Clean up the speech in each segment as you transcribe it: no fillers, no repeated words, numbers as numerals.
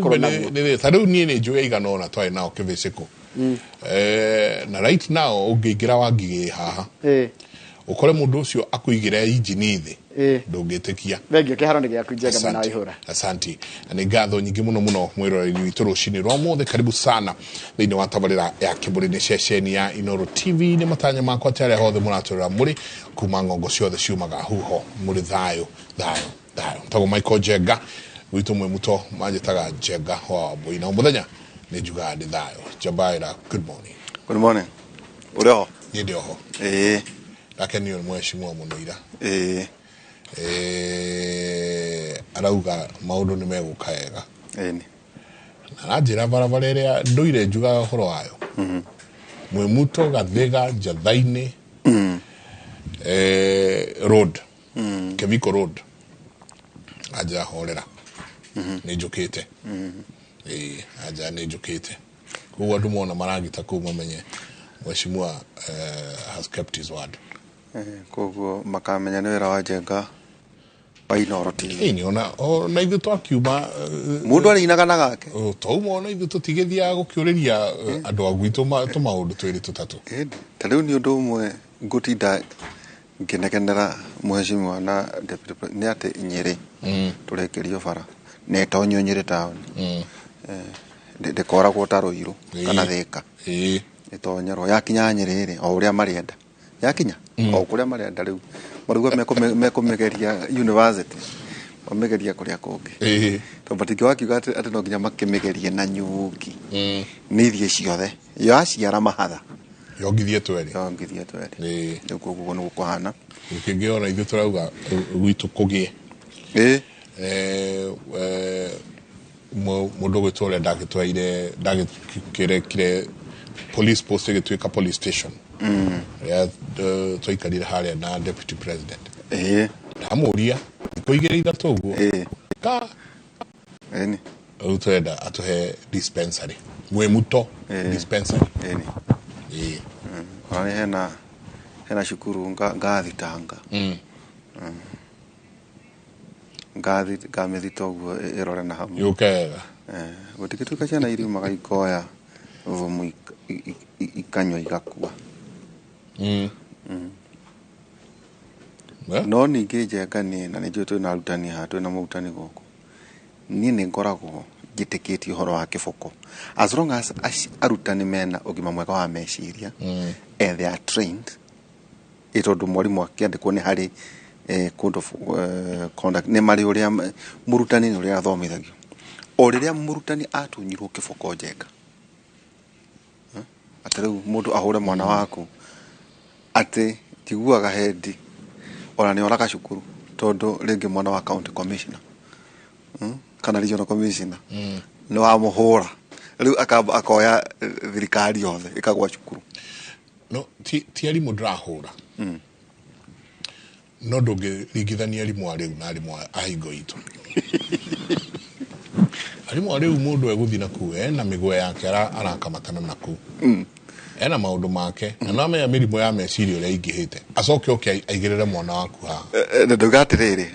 Kumbe Korwo naguo. Ta rĩu niĩ nĩ njũĩ aigana ũna twarĩ nao kĩbĩcĩkũ. Na right now ũngĩingĩra Wangigĩ haha, ũkore mũndũ ũcio akũigĩre injini thĩ, ndũngĩtĩkia. Thengio, kĩharo nĩ gĩaku, Njenga, mwena wa Asante. ihũra. Asante, na nĩ ngatho nyingĩ mũno mũno mwĩroreri witũ rũcinĩ rwa mũthĩ. Karibu sana thĩinĩ wa tabarĩra ya Kĩbũrĩ, nĩ ceceni ya Inoro TV. Nĩ matanya makwa atĩ arĩa hothe mũratũrĩra mũrĩ kuma ng'ongo ciothe ciumaga huho mũrĩ thayũ thayũ thayũ. Tagwo Michael Njenga, gwitũ mwĩ muto manjĩtaga Njenga wa Wambui, na mũthenya nĩ njugaga ndĩ thayũ. Njabaĩra, good morning. Good morning. Ũrĩ ho? Niĩ ndĩ oho. Ndakenio nĩ mheshimiwa mũno ira. Arauga maũndũ nĩ megũka wega. Na aranjĩra barabara ĩrĩa ndũire njugaga ũhoro wayo, Mwĩmuto Gathiga Njatha-inĩ road, Keviko Road, anjĩra horera, nĩ njũkĩte. Ĩĩ, anjĩra nĩ njũkĩte. Koguo andũ mona maragita kũu mamenye mheshimiwa has kept his word. Koguo makamenya nĩ wĩra wa Njenga wa Inoro TV. Ĩni ona ithuĩ twakiuma Mũndũ arĩinaga na gake. Twauma ona ithuĩ tũtigĩthiaga gũkĩũrĩria andũ a gwitũ tũmaũndũ twĩrĩ tũtatũ. Ĩni, ta rĩu nĩ ũndũ ũmwe ngũtinda ngĩnegenera mheshimiwa na deputy president nĩ atĩ Nyĩrĩ tũrĩkĩrio bara na ĩtonyio Nyĩrĩ taũni. Ndĩkoragwo ta Rũirũ kana Thĩka. Ĩtonyerwo yakinya Nyĩrĩ rĩ, o ũrĩa marĩenda yakinya o kũrĩa marenda. Rĩu marauga mekũmĩgeria university, mamĩgeria kũrĩa kũngĩ, tondũ matingĩwakiuga atĩ no nginya makĩmĩgerie na Nyuki. Nĩ ithiĩ ciothe yaciara mahatha. Yongithie twerĩ. Yongithie twerĩ. Rĩu koguo nĩguo kũhana. Kĩngĩ ona ithuĩ tũrauga gwitũ kũgĩe. Mũndũ gwĩtwo ũrĩa ndagĩtwaire ndagĩkĩrekire police post ĩgĩtuĩka police station rĩrĩa twaikarire harĩa na deputy president. Ndamũria thikũ igĩrĩ ithatũ ũguo ka. Rĩu tũrenda atũhe dispensary Mwĩmuto, dispensary. Ĩĩ. Ona nĩ hena cukuru ngathitanga ngathi ngamĩthita ũguo ĩrore na hamwe. Yũke wega. Gũtigĩtuĩka ciana iriumaga ikoya thumu ikanyua igakua. No ningĩ Njenga nĩ na nĩ njũĩ twĩna arutani haha, twĩna mũrutani gũkũ. Niĩ nĩ ngoragwo njĩtĩkĩtie ũhoro wa kĩboko as long as arutani mena ũgima mwega wa meciria and they are trained, ĩ tondũ mwarimũ akĩandĩkwo nĩ harĩ code of conduct, nĩ marĩ ũrĩa mũrutani nĩ ũrĩa athomithagio. O rĩrĩa mũrutani atunyirwo kĩboko, Njenga, atĩ rĩu mũndũ ahũre mwana waku, atĩ njiguaga hendi ona nĩ oraga cukuru, tondũ rĩngĩ mwana wa county commissioner, kana regional commissioner nĩ wamũhũra, rĩu akamba akoya thirikari yothe ĩkagwa cukuru. No ti arimũ ndĩrahũra, no ndũngĩringithania arimũ a rĩu na arimũ a hingo itũ. Arimũ a rĩu mũndũ egũthiĩ na kuu ena mĩgwe yake arakamatana na kuu, ena maũndũ make, na no amenya mĩrimũ ya meciria ũrĩa ĩingĩhĩte, acoke oke aigĩrĩre mwana waku haha. Ndauga atĩrĩrĩ,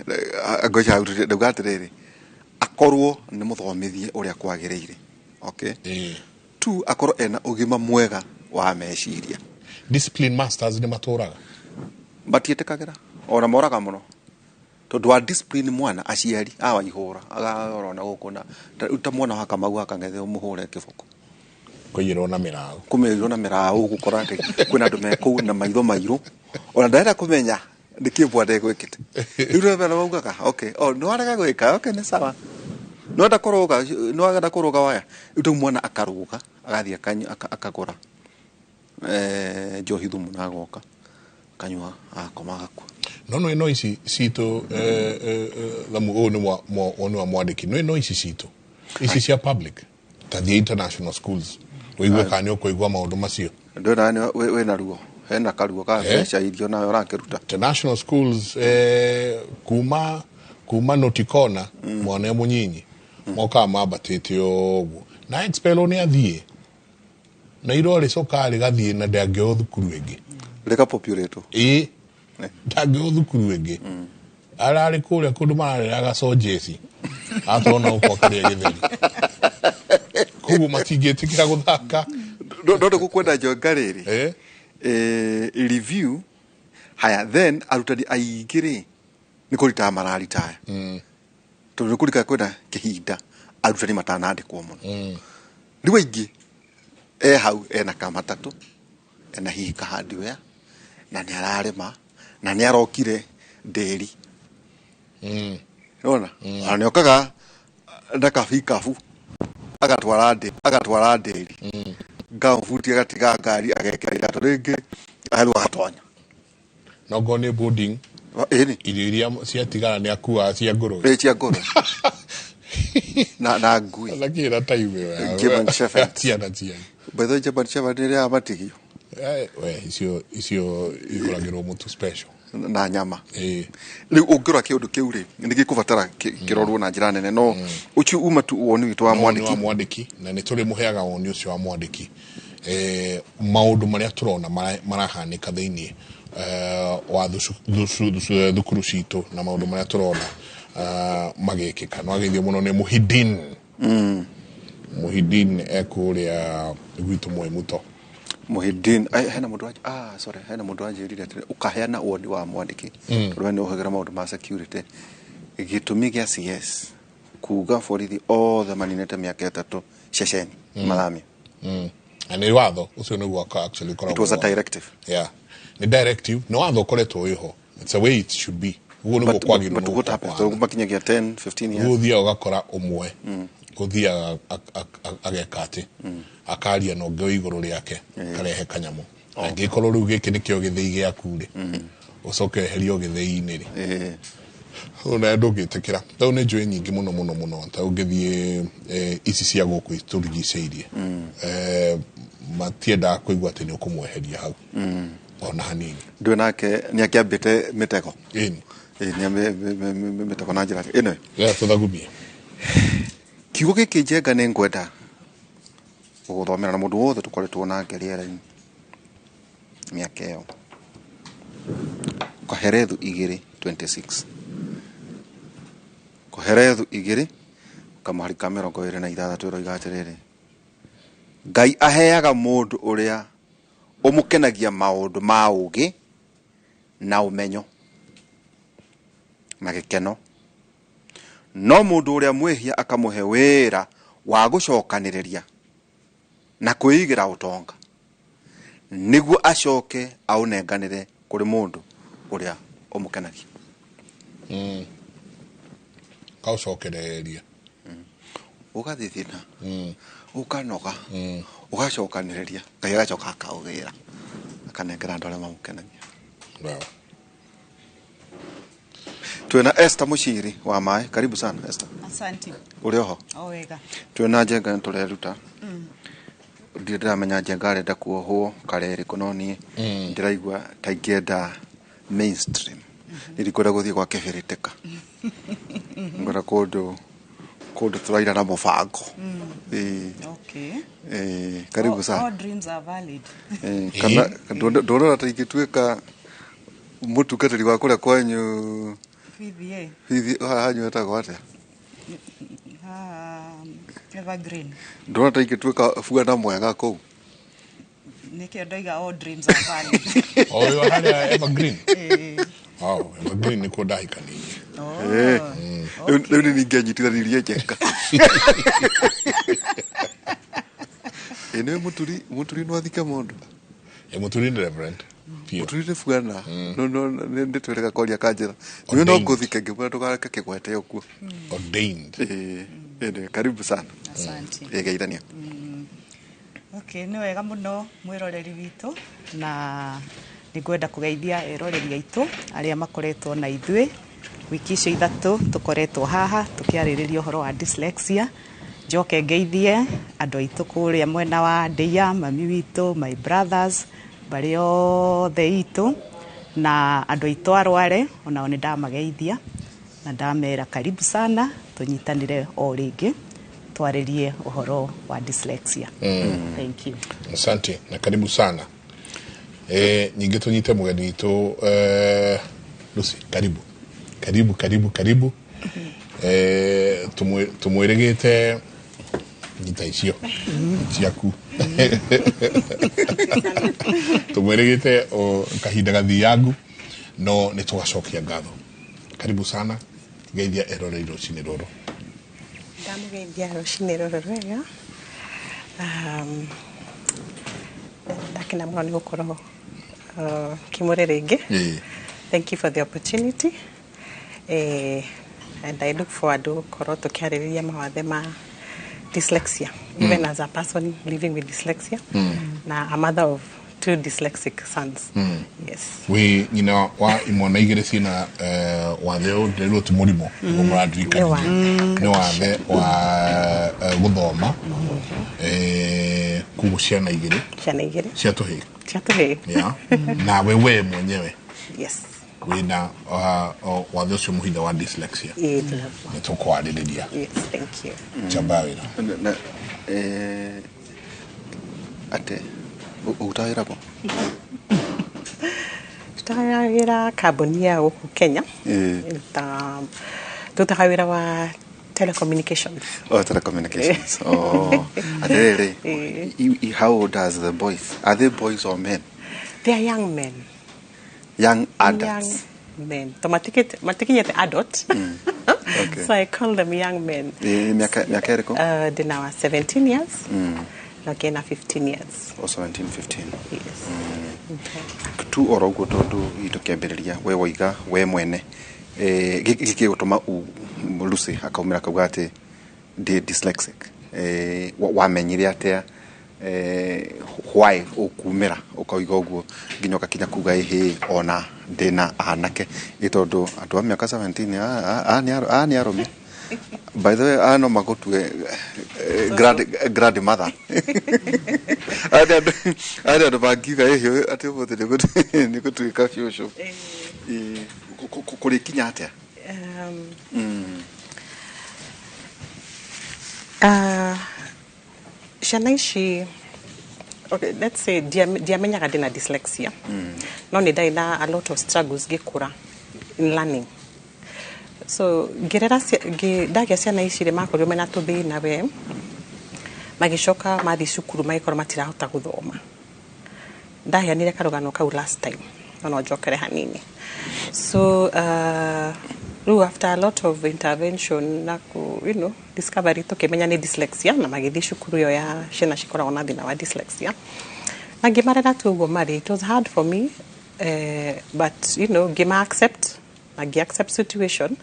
ngoja, ndauga atĩrĩrĩ, akorwo nĩ mũthomithie ũrĩa kwagĩrĩire, okay, tu akorwo ena ũgima mwega wa meciria. Discipline masters nĩ matũraga. Matiĩtĩkagĩra ona moraga mũno tondũ wa discipline mwana, aciari awa ihũra agarona gũkũ na ta mwana wa Kamau akang'ethe ũmũhũre kĩboko. Kũiyĩrwo na mĩraũ. Kũmĩrwo na mĩraũ, gũkora atĩ kwĩna andũ me kũu na maitho mairũ, ona ndarenda kũmenya nĩkĩ mwana egwĩkĩte. Rĩu rĩo bena maugaga, okay, oh, nĩwarega gwĩka, okay, nĩ sawa, nĩwenda kũrũga, nĩwenda kũrũga waya. Rĩu ta mwana akarũga agathiĩ akagũra njohi thumu na agoka akanyua agakoma agakua. No no ĩno ici citũ thamu ũyũ nĩ nĩ wa mwandĩki, no ĩno ici citũ ici cia public, ta thiĩ international schools ũigue kana nĩ ũkũigua maũndũ macio. Ndwĩna wĩna ruo, hena karuo ka mbeca irio nawe ũrakĩruta. International schools kuma notikona mwana e mũnyinyi mokaga mambatĩte ũguo na expel nĩ athiĩ na irwa rĩcoka rĩgathiĩ na ndangĩoywo thukuru ĩngĩ. Rĩkapopulate. Ĩĩ, ndangĩoywo thukuru ĩngĩ, ararĩ kũrĩa kũndũ mararĩraga conjeci atona gũkũ akarĩa gĩtheri. Koguo matingĩtĩkĩra gũthaka. No ndũgũkwenda njonga rĩrĩ. Review haya, then arutani aingĩ rĩ, nĩ kũritaya mararitaya, tondũ nĩ kũrika kwĩna kĩhinda arutani matanandĩkwo mũno. Rĩu aingĩ e hau ena kamatatũ, ena hihi ka hardware, na nĩ ararĩma na nĩ arokire ndĩri. Nĩwona ona nĩ okaga na kabikabu agatwara ndĩ agatwara ndĩri, ngambuti agatiga ngari, agekĩra iratũ rĩngĩ aherwo agatonya. Nongo nĩ boarding. Ĩni. Irio iria ciatigara nĩ akuaga cia ngũrwe. Ĩ, cia ngũrwe na ngui. Lakini na time ĩyo German Shepherd. Ciana cianyu. By the way, German Shepherd nĩ ĩrĩaga matigio. We icio igũragĩrwo mũtu special. Na nyama. Ĩĩ. Rĩu ũngĩrora kĩũndũ kĩu rĩ, nĩ gĩkũbatara kĩrorwo na njĩra nene, no ũcio uma tu woni witũ wa woni wa mwandĩki. Mwandĩki, na nĩ tũrĩ mũheaga woni ũcio wa mwandĩki, maũndũ marĩa tũrona marahanĩka thĩinĩ wa thukuru citũ na maũndũ marĩa tũrona magĩkĩka. No ageithio mũno nĩ Muhidin. Muhidin ekũrĩa gwitũ Mwĩmuto. Muhidin, hena mũndũ wa, ah, sorry, hena mũndũ wanjĩrire atĩrĩ, ũkaheana woni wa mwandĩki tondũ we nĩ ũhũthĩra maũndũ ma security, gĩtũmi gĩa CS kuga borithi othe maninĩte mĩaka 3 ceceni mathamio. Na nĩ watho ũcio nĩguo actually ũkoragwo It was a watho. directive. Yeah, nĩ directive, nĩ watho ũkoretwo wĩho. It's the way it should be, ũguo nĩguo kwagĩrĩirwo But nĩ what gũkorwo happens kũhana. tondũ makinyagia 10 15 years? Rĩu ũthiaga ũgakora ũmwe ũthiaga ageka atĩ akaria na ũngĩ wĩ igũrũ rĩake, karehe kanyamũ, angĩkorwo rĩu gĩkĩ nĩkĩo gĩthĩi gĩaku rĩ, ũcoke weherio gĩthĩi-inĩ rĩ, ona ndũngĩtĩkĩra. Tau nĩ njũĩ nyingĩ mũno mũno mũno, ta ũngĩthiĩ ici cia gũkũ tũrigicĩirie, matiendaga kũigua atĩ nĩ ũkũmweheria hau ona hanini. Ndũĩ nake nĩ akĩambĩte mĩtego. Ĩni. Ĩ, nĩ mĩtego na njĩra ĩno. Ya tũthagumie. Kiugo gĩkĩ, Njenga, nĩ ngwenda gũgũthomera na mũndũ wothe tũkoretwo nake rĩera-inĩ mĩaka ĩyo. Koherethu 2:26, Koherethu 2 kamũhari ka 26, ĩroiga atĩrĩrĩ, Ngai aheaga mũndũ ũrĩa ũmũkenagia maũndũ ma ũũgĩ na ũmenyo na gĩkeno, no mũndũ ũrĩa mwĩhia akamũhe wĩra wa gũcokanĩrĩria na kwĩigĩra ũtonga, nĩguo acoke aũnenganĩre kũrĩ mũndũ ũrĩa ũmũkenagia. Kaũcokereria. Ũgathithina, ũkanoga, ũgacokanĩrĩria, Ngai agacoka akaũgĩra, akanengera andũ arĩa mamũkenagia. Wow. Twĩna Esther Mũciri wa maĩ, karibu sana, Esther. Asante. Ũrĩ oho? O wega. Twĩna Njenga, nĩ tũreruta. Ndirĩ ndĩramenya Njenga arenda kuohwo karerĩkũ, no niĩ ndĩraigua ta ingĩenda mainstream. Nĩ ndikwenda gũthiĩ gwa kĩbĩrĩtĩka, ngwenda kũndũ tũraira na mũbango. Ĩĩ. Ĩĩ, karibu sana. All dreams are valid. Ĩĩ, kana ndũrona ta ingĩtuĩka mũtungatĩri wa kũrĩa kwanyu? PBA. Hihi haha hanyu hetagwo atĩa? Evergreen. Ndũrona ta ingĩtuĩka buana mwega kũu? Nĩkĩo ndoiga all dreams are valid. O ũyũ harĩa Evergreen? Ĩĩ. Wow, Evergreen nĩkuo ndahikanĩirie. Oh. Rĩu nĩ ningĩanyitithanirie Njenga. Ĩ, nĩ mũturi no athike mũndũ. Ĩ, mũturi nĩ reverend biũ. Mũturi nĩ buana. No nĩ ndĩtwĩrĩga koria kanjĩra nĩ no Ordained. ngũthike ngĩmwĩra ndũkareke kĩgwete ũguo. Ordained. Ĩĩ, ĩĩ, karibu sana. Asante. Ĩ, geithania. Okay, nĩ wega mũno mwĩroreri witũ, na nĩ ngwenda kũgeithia eroreri aitũ arĩa makoretwo na ithuĩ wiki icio 3 tũkoretwo haha tũkĩarĩrĩria ũhoro wa dyslexia. Njoke ngeithie andũ aitũ kũrĩa mwena wa Ndeia, mami witũ, my brothers, mbarĩ yothe itũ, na andũ aitũ arware onao nĩ ndamageithia na ndamera karibu sana, tũnyitanĩre o rĩngĩ twarĩrie ũhoro wa dyslexia. Thank you. Asante na karibu sana. Nyingĩ tũnyite mũgeni witũ, Lucy, karibu karibu karibu karibu. Tũmwĩrĩgĩte Nyita icio ciaku. Tumwĩrĩgĩte o kahinda gathiangu no nĩ tũgacokia ngatho. Karibu sana, geithia eroreri rũcinĩ rũrũ. Ndamũgeithia rũcinĩ rũrũ rwega. Ndakena mũno nĩ gũkorwo Kimũrĩ rĩngĩ. Thank you for the opportunity. And I look forward to gũkorwo tũkĩarĩrĩria mawathe ma dyslexia, even as a person living with dyslexia na a mother of two dyslexic sons. Yes. Wĩ nyina wa imwana igĩrĩ ciĩna wathe ũyũ, ndĩrwo ti mũrimũ nĩguo mũrandirikania. Nĩ wathe. Nĩ wathe wa gũthoma. Koguo ciana igĩrĩ Ciana igĩrĩ cia tũhĩĩ. Cia tũhĩĩ. Yeah. Nawe we mwenyewe Yes. wĩna wathe ũcio mũhithe wa dyslexia. Ĩĩ, ndĩnaguo. Nĩ tũkwarĩrĩria. Yes, thank you. Chamba wĩra. Na ate ũrutaga wĩra kũ? Tũrutaga wĩra kambuni ya gũkũ Kenya. Tũrutaga wĩra wa telecommunications. Oh, telecommunications. Oh, atĩrĩrĩ, how old are the boys? Are they boys or men? They are young men. Young adults. Young men. To matikinyĩte adult. So I call them young men. Mĩaka ĩrĩkũ? Ndĩna wa 17 years. Na ũngĩ na 15 years. O 17, 15. Yes. Okay. Tu oro ũguo tondũ hihi tũkĩambĩrĩria we woiga we mwene gĩkĩ gĩgũtũma Lucy akaumĩra akauga atĩ ndĩ dyslexic, wamenyire atĩa, why ũkumĩra ũkoiga ũguo nginya ũgakinya kuga ĩhĩ ona ndĩna anake, ĩ tondũ andũ a mĩaka 17 aya nĩ arũme, by the way, aya no magũtue grandmother. Aya nĩ andũ mangiuga ĩhĩ atĩ ũmũthĩ nĩ gũtuĩka cũcũ. Kũrĩkinya atĩa? Ciana ici, okay, let's say ndiamenyaga ndĩna dyslexia, no nĩ ndarĩ na a lot of struggles ngĩkũra in learning. So ngĩrera ndagĩa ciana ici rĩ, makorirwo mena tũthĩna we, magĩcoka mathiĩ cukuru magĩkorwo matirahota gũthoma. Ndaheanire karũgano kau last time, no no njokere hanini. So rĩu after a lot of intervention na ku, discovery, tũkĩmenya nĩ dyslexia na magĩthiĩ cukuru ĩyo ya ciana cikoragwo na thĩna wa dyslexia, na ngĩmarera tu ũguo marĩ. It was hard for me, but ngĩma accept na ngĩ accept situation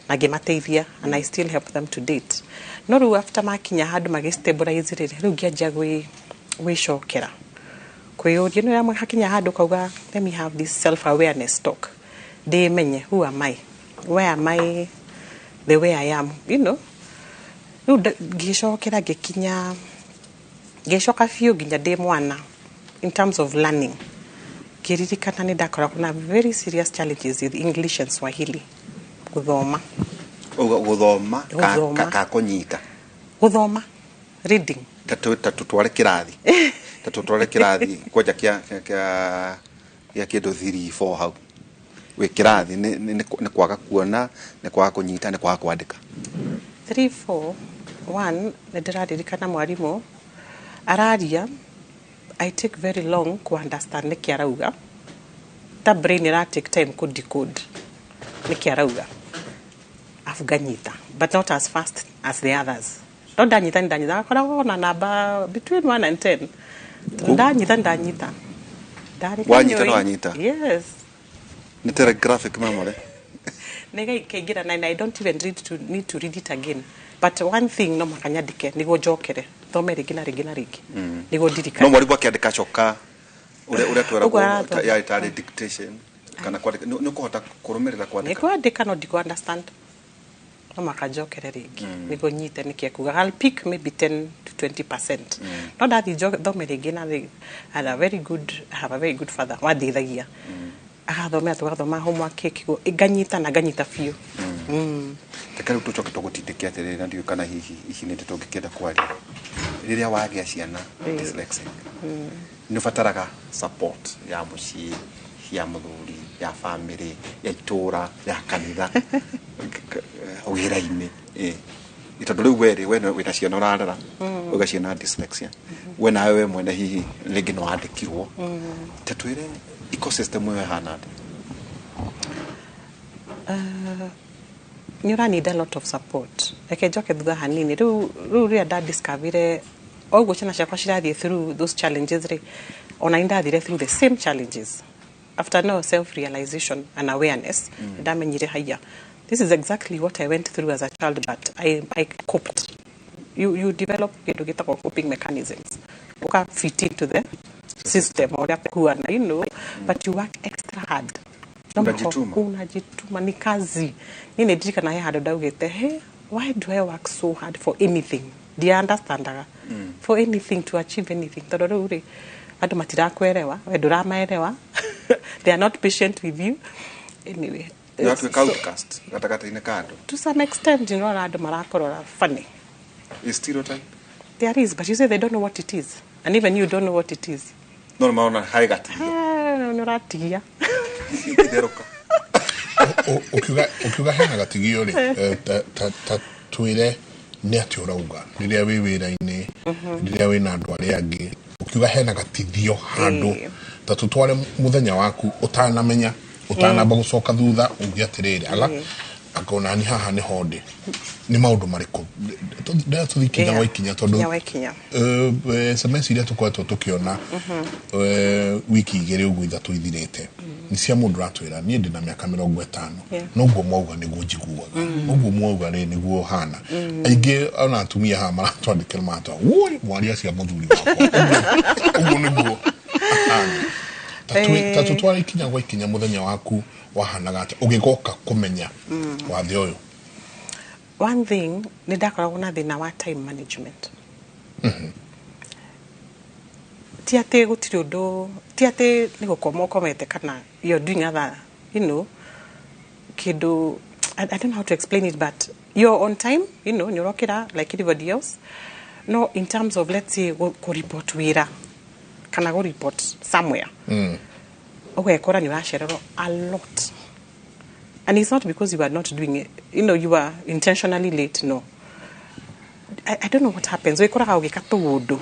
na ngĩmateithia, and I still help them to date. No rĩu after makinya handũ magĩ stabilize rĩ, rĩu ngĩanjia gwĩcokera kwĩyũria no hakinya handũ kauga, let me have this self awareness talk, ndĩmenye who am I, where am I, the way I am. Rĩu ngĩcokera ngĩkinya ngĩcoka biũ nginya ndĩ mwana in terms of learning, ngĩririkana nĩ ndakoragwo na very serious challenges with English and Swahili gũthoma. Gũthoma Gũthoma. Ka kũnyita? Gũthoma, reading. Ta tũtware kĩrathi, ta tũtware kĩrathi kwanja kĩa kĩndũ 3 4 hau wĩ kĩrathi, nĩ kwaga kuona, nĩ kwaga kũnyita, nĩ kwaga kwandĩka? 3 4 1, nĩ ndĩraririkana mwarimũ araria, I take very long ku understand nĩkĩ arauga, ta brain ĩra take time ku decode nĩkĩ arauga, afu nganyita, but not as fast as the others. No ndanyita, nĩ ndanyita, gakoragwo na namba between 1 and 10. Ndanyita, ndanyita. Ndarĩ Wanyita kanyũi. Na wanyita? Yes. Nĩ telegraphic memory. Nĩgaikaingĩra na I don't even read to, need to read it again, but one thing no mũhaka nyandĩke nĩguo njokere thome rĩngĩ na rĩngĩ na rĩngĩ nĩguo No ndirikane. Mwarimũ akĩandĩka coka ũrĩa Ũguo tweragwo arathoma. Yarĩ tarĩ dictation kana kwandĩka, nĩ ũkũhota kũrũmĩrĩra Nĩ kwandĩka? Kwandĩka no ndikũ understand, no mũhaka njokere rĩngĩ nĩguo nyite nĩkĩ ekuga. I'll pick maybe 10 to 20%, no ndathiĩ thome rĩngĩ na rĩngĩ. I had a very good, I have a very good father wandeithagia, agathomera, tũgathoma homework ĩkĩguo nganyita na nganyita biũ. Reke rĩu tũcoke tũgũtindĩke atĩrĩrĩ, na ndiũĩ kana hihi ici nĩ ndeto ũngĩkĩenda kwaria. Rĩrĩa wagĩa ciana dyslexic, nĩ ũbataraga support ya mũciĩ, ya mũthuri, ya family, ya itũra, ya kanitha, wĩra-inĩ. Tondũ rĩu we rĩ, we wĩna ciana ũrarera, uga ciana dyslexia, we nawe we mwene hihi rĩngĩ no wandĩkirwo, ta twĩre ecosystem ĩyo ĩhana atĩa? Nĩ ũra need a lot of support. Reke njoke thutha hanini. Rĩu rĩrĩa ndadiscoverire o ũguo ciana ciakwa cirathiĩ through those challenges rĩ, ona nĩ ndathire through the same challenges. After no self realization and awareness, ndamenyire haya, this is exactly what I went through as a child, but I coped. You develop kĩndũ gĩtagwo coping mechanisms, uka fit into the system ũrĩa kuana, but you work extra hard. No mũhaka. Unajituma. Unajituma, ni kazi. Niĩ nĩ ndirikana he handũ ndaugĩte, "Hey, why do I work so hard for anything?" Ndia understandaga for anything, to achieve anything, tondũ rĩu rĩ, andũ matirakwerewa, we ndũramaerewa, they are not patient with you anyway. Nĩ watuĩka outcast gatagatĩ-inĩ ka andũ. To some extent, andũ marakorora funny. Is stereotype. There is, but you say they don't know what it is, and even you don't know what it is. No nĩ marona harĩ gatigio. Ah, nĩ ũratigia. Itherũka. Ũkiuga hena gatigio rĩ, ta twĩre nĩ atĩ ũrauga rĩrĩa wĩ wĩra-inĩ, rĩrĩa wĩna andũ arĩa angĩ, ũkiuga hena gatithio handũ, ta tũtware mũthenya waku ũtanamenya, ũtanamba gũcoka thutha uge atĩrĩrĩ, ala akona ni haha nĩho ndĩ, nĩ maũndũ marĩkũ ndĩra tũthiĩ kinya gwa ikinya, tondũ Kinya wa ikinya. SMS iria tũkoretwo tũkĩona wiki 2 ũguo 3 ithirĩte nĩ cia mũndũ ũratwĩra, "Niĩ ndĩ na mĩaka 50, noguo mwauga nĩguo njiguaga, ũguo mwauga rĩ nĩguo hana." Aingĩ ona atumia haha maratwandĩkĩra, maratwa woi mwaria cia mũthuri wakwa, ũguo nĩguo ahana. Ta tũtware ikinya gwa ikinya, mũthenya waku wahanaga atĩa ũgĩgoka kũmenya wathe ũyũ? One thing, nĩ ndakoragwo na thĩna wa time management. Ti atĩ gũtirĩ ũndũ, ti atĩ nĩ gũkoma ũkomete kana you're doing other kĩndũ. I don't know how to explain it, but you're on time, nĩ ũrokĩra like anybody else, no in terms of, let's say, kũ report wĩra kana gũ report somewhere, ũgekora nĩ ũracererwo a lot. And it's not because you are not doing it, you are intentionally late. No, I don't know what happens. Wĩkoraga ũgĩka tũũndũ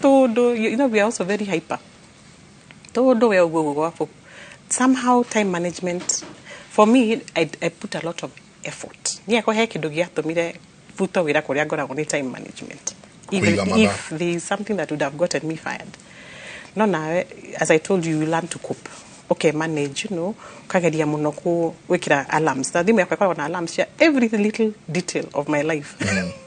tũũndũ, we are also very hyper, tũũndũ we ũguo ũguo gwabu. Somehow time management for me, I put a lot of effort. Niĩ he kĩndũ gĩatũmire butwo wĩra kũrĩa ngoragwo nĩ time management, even Kũiga mathaa. if there is something that would have gotten me fired. No nawe, as I told you, you learn to cope, okay, manage, ukageria muno ku gwikira alarms, na thimu yakwa ĩkoragwo na alarms cia every little detail of my life,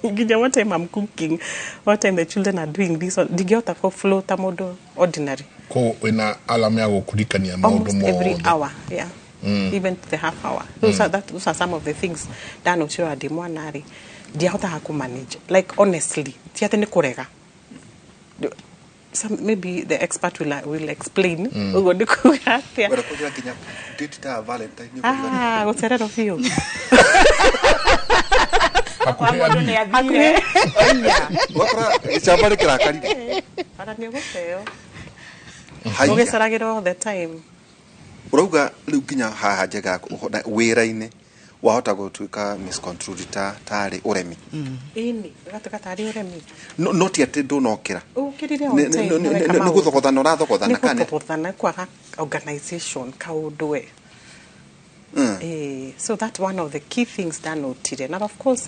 nginya what time I'm cooking, what time the children are doing this. Ndingĩhota kũ flow ta mũndũ ordinary. Ko wĩna alarm ya gũkũririkania maũndũ Almost every mothe? hour, yeah, even to the half hour. Those are some of the things ndanũcirora ndĩ mwana rĩ, ndiahotaga kũ manage, like, honestly, ti atĩ nĩ kũrega. Some, maybe the expert will explain ũguo nĩ kuga atĩa. Wenda kũnjĩra nginya date ta Valentine nĩ ũkũriganĩrwo? Ah, gũcererwo biũ. Hakuhĩ Mũndũ nĩ athire. athire. Ũgakora gĩcamba nĩ kĩrakarire. Ona nĩ ũgũteo. Haiya. Ũgĩcaragĩra all the time. Ũrauga rĩu nginya haha njega wĩra-inĩ wahota gũtuĩka misconstrued ta tarĩ ũremi. Ĩni, ũgatuĩka tarĩ ũremi. No ti atĩ ndũnokĩra. Ũkĩrire on time, ũgeka Nĩ maũndũ. gũthogothana ũrathogothana Nĩ kana gũthogothana, kwaga organization kaũndũ we. So that's one of the key things ndanotire. Na of course,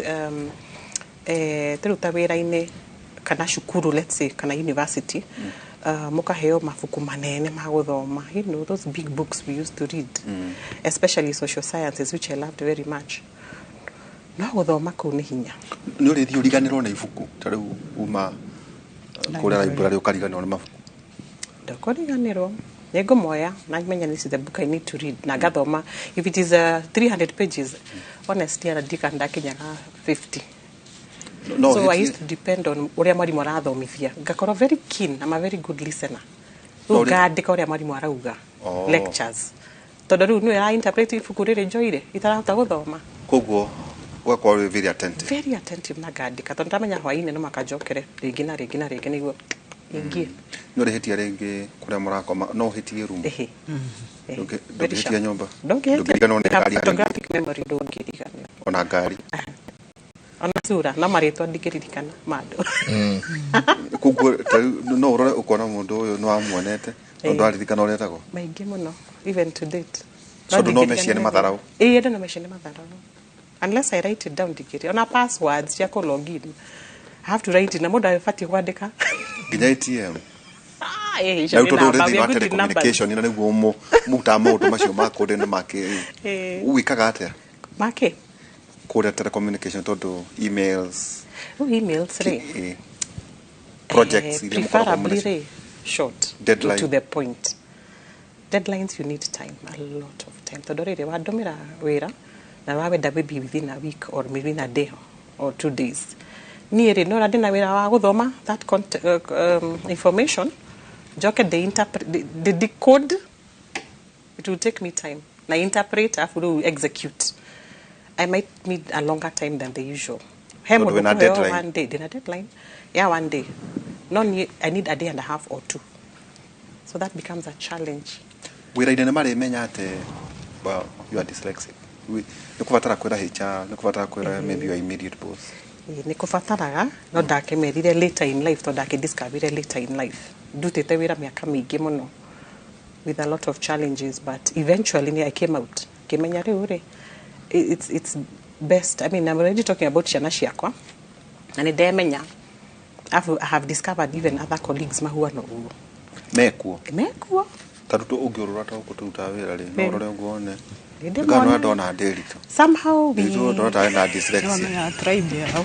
tarĩu ta wĩra-inĩ kana cukuru, let's say, kana university, mũkaheo mabuku manene ma gũthoma, those big books we used to read, especially social sciences, which I loved very much, no gũthoma kũu nĩ hinya. Nĩ ũrĩthiĩ ũriganĩrwo nĩ ibuku, ta rĩu uma kũrĩa library ũkariganĩrwo nĩ mabuku? Ndakũriganĩrwo, nĩ ngũmoya na menye this is the book I need to read, na ngathoma. If it is 300 pages, honestly, ana ndika ndakinyaga 50. No So I ũhĩtie- used to depend on ũrĩa mwarimũ arathomithia, ngakorwo very keen. I'm a very good listener. No, Rĩu ũrĩ- ngandĩka ũrĩa mwarimũ arauga, Oh. lectures, tondũ rĩu nĩwe ara-interpret ibuku rĩrĩ njoire itarahota gũthoma. Koguo ũgakorwo wĩ very attentive. Very attentive, na ngandĩka tondũ ndamenya hwaĩ-inĩ no makanjokere rĩngĩ na rĩngĩ na rĩngĩ nĩguo ingĩ. Nĩ ũrĩhĩtia rĩngĩ kũrĩa mũrakoma, no ũhĩtie room? Ehe. Very Ndũngĩhĩtia sharp. nyũmba? Ndũngĩhĩtia. Ndũngĩriganĩrwo nĩ ngari harĩa? Photographic memory, ndũngĩriganĩrwo. Ona ngari? Ona sura na marĩtwa ndingĩririkana ma andũ. Koguo ta rĩu no ũrore ũkona mũndũ ũyũ nĩ wamuonete no ndwaririkana ũrĩa etagwo. Maingĩ mũno, even to date. So andũ no mecirie nĩ matharau. Ĩĩ, andũ no mecirie nĩ matharau unless I write it down. Ndingĩrĩ ona passwords cia kũ login, I have to write it, na mũndũ abatiĩ kwandĩka. Nginya ATM. Ah, ĩĩ, Na icio rĩu nĩ tondũ ũrĩ namba, thĩinĩ we wa are good in numbers. telecommunication na nĩguo mũrutaga maũndũ macio ma kũrĩa na makĩ wĩkaga atĩa Make kũrĩa telecommunication, tondũ emails? Rĩu emails rĩ, projects iria mũkoragwo preferably mũnacio. rĩ, short. Deadline. To the point. Deadlines, you need time, a lot of time, tondũ rĩrĩ wandũmĩra wĩra na wawenda maybe within a week or maybe in a day or 2 days, niĩ rĩ no ndĩna wĩra wa gũthoma that information, njoke ndĩ interpret, ndĩ decode. It will take me time na interpret, afu rĩu execute. I might need a longer time than the usual. He Tondũ mũndũ wĩna kũheo deadline. one day, ndĩna deadline ya one day, no niĩ I need a day and a half or two, so that becomes a challenge. Wĩra-inĩ nĩ marĩmenya atĩ, well, you are dyslexic? Nĩ kũbatara kwĩra HR, nĩ kũbatara kwĩra maybe your immediate boss? Ĩĩ, nĩ kũbataraga, no ndakĩmerire later in life, tondũ ndakĩdiscoverire later in life. Ndutĩte wĩra mĩaka mĩingĩ mũno with a lot of challenges, but eventually nĩ I came out ngĩmenya rĩu rĩ it's best. I mean, I'm already talking about ciana ciakwa na nĩ ndemenya. I have discovered even other colleagues mahuana ũguo. Mekuo? Mekuo. Tarĩu ũngĩũrũra ta gũkũ tũrutaga wĩra rĩ, no ũrore ũguo one. Nĩ Ngano ndĩmona. ndona Ndĩritũ. Somehow we Ndĩritũ ndona tarĩ na dyslexia. Nĩwamenya tribe yao.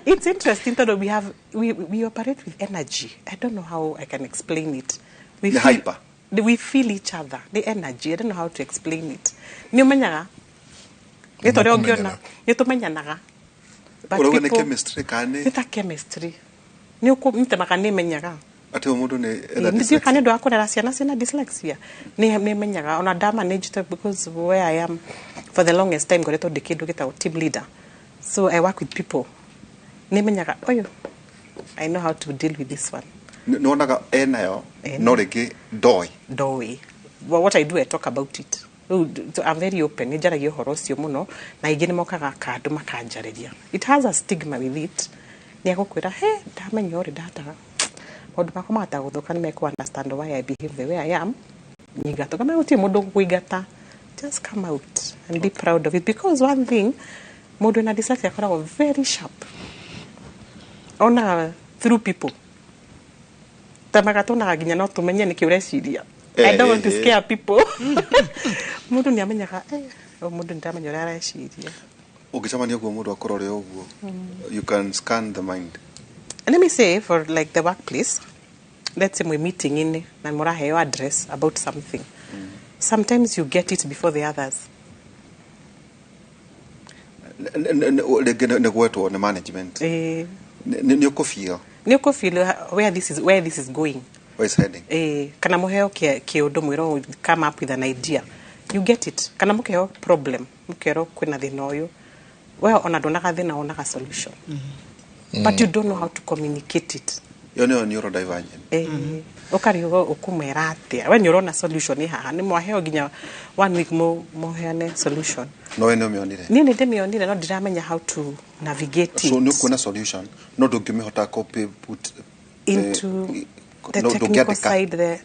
It's interesting that we have we operate with energy. I don't know how I can explain it. We Nĩ hyper. We feel each other. The energy. I don't know how to explain it. Nĩ ũmenyaga. Nĩ ta ũrĩa ũngĩona. Nĩ tũmenyanaga. But Ũrauga nĩ people- chemistry kana nĩ Nĩ ta chemistry. Nĩ ũkũmĩtemaga, nĩ menyaga. Atĩ ũyũ mũndũ nĩ ena Nĩ kana dyslexia? nĩ ũndũ wa kũrera ciana ciĩna dyslexia. Nĩ menyaga ona nda manage to, because where I am for the longest time ngoretwo ndĩ kĩndũ gĩtagwo team leader. So I work with people. Nĩ menyaga ũyũ, I know how to deal with this one. Nĩ wonaga enayo? Ena. No rĩngĩ ndoĩ. Ndoĩ. Well, what I do, I talk about it. Rĩu, so I'm very open. Nĩ njaragia ũhoro ũcio mũno na aingĩ nĩ mokaga kando makanjarĩria. It has a stigma with it. Nĩ agũkwĩra, he ndamenya ũrĩ ndahataga maũndũ makwa mahota gũthũka, nĩ mekũ understand why I behave the way I am. Nyingatwo kama gũtirĩ mũndũ ũgũkũingata. Just come out and be proud of it, because one thing, mũndũ wĩna dyslexia akoragwo very sharp, onaga through people tamaga tuonaga nginya no tũmenye nĩkĩ ũreciria. I don't want to scare people. Mũndũ nĩ amenyaga, ũyũ mũndũ nĩ ndamenya ũrĩa areciria. Ũngĩcemania ũguo mũndũ akorore ũguo, you can scan the mind. And let me say, for like the workplace, let's say we're meeting in na mũraheo address about something, sometimes you get it before the others. Rĩngĩ nĩ gwetwo nĩ management. Nĩ ũkũfeel. Nĩ ũkũfeel where this is going. Where it's heading. Kana mũheo kĩũndũ, mwĩrwo come up with an idea, you get it. Kana mũkĩheo problem, mũkerwo kwĩna thĩna ũyũ, we ona ndonaga thĩna, wonaga solution, but you don't know how to communicate it. Ĩyo nĩyo neurodivergent. Ũkarigwo ũkũmera atĩa. We nĩ ũrona solution ĩ haha, nĩ mwaheo nginya one week mũheane solution. No we nĩ ũmĩonire? Niĩ nĩ ndĩmĩonire, no ndiramenya how to navigate it. So nĩ ũkuona solution no ndũngĩmĩhota copy put into the no, technical ndũngĩandĩka. side. The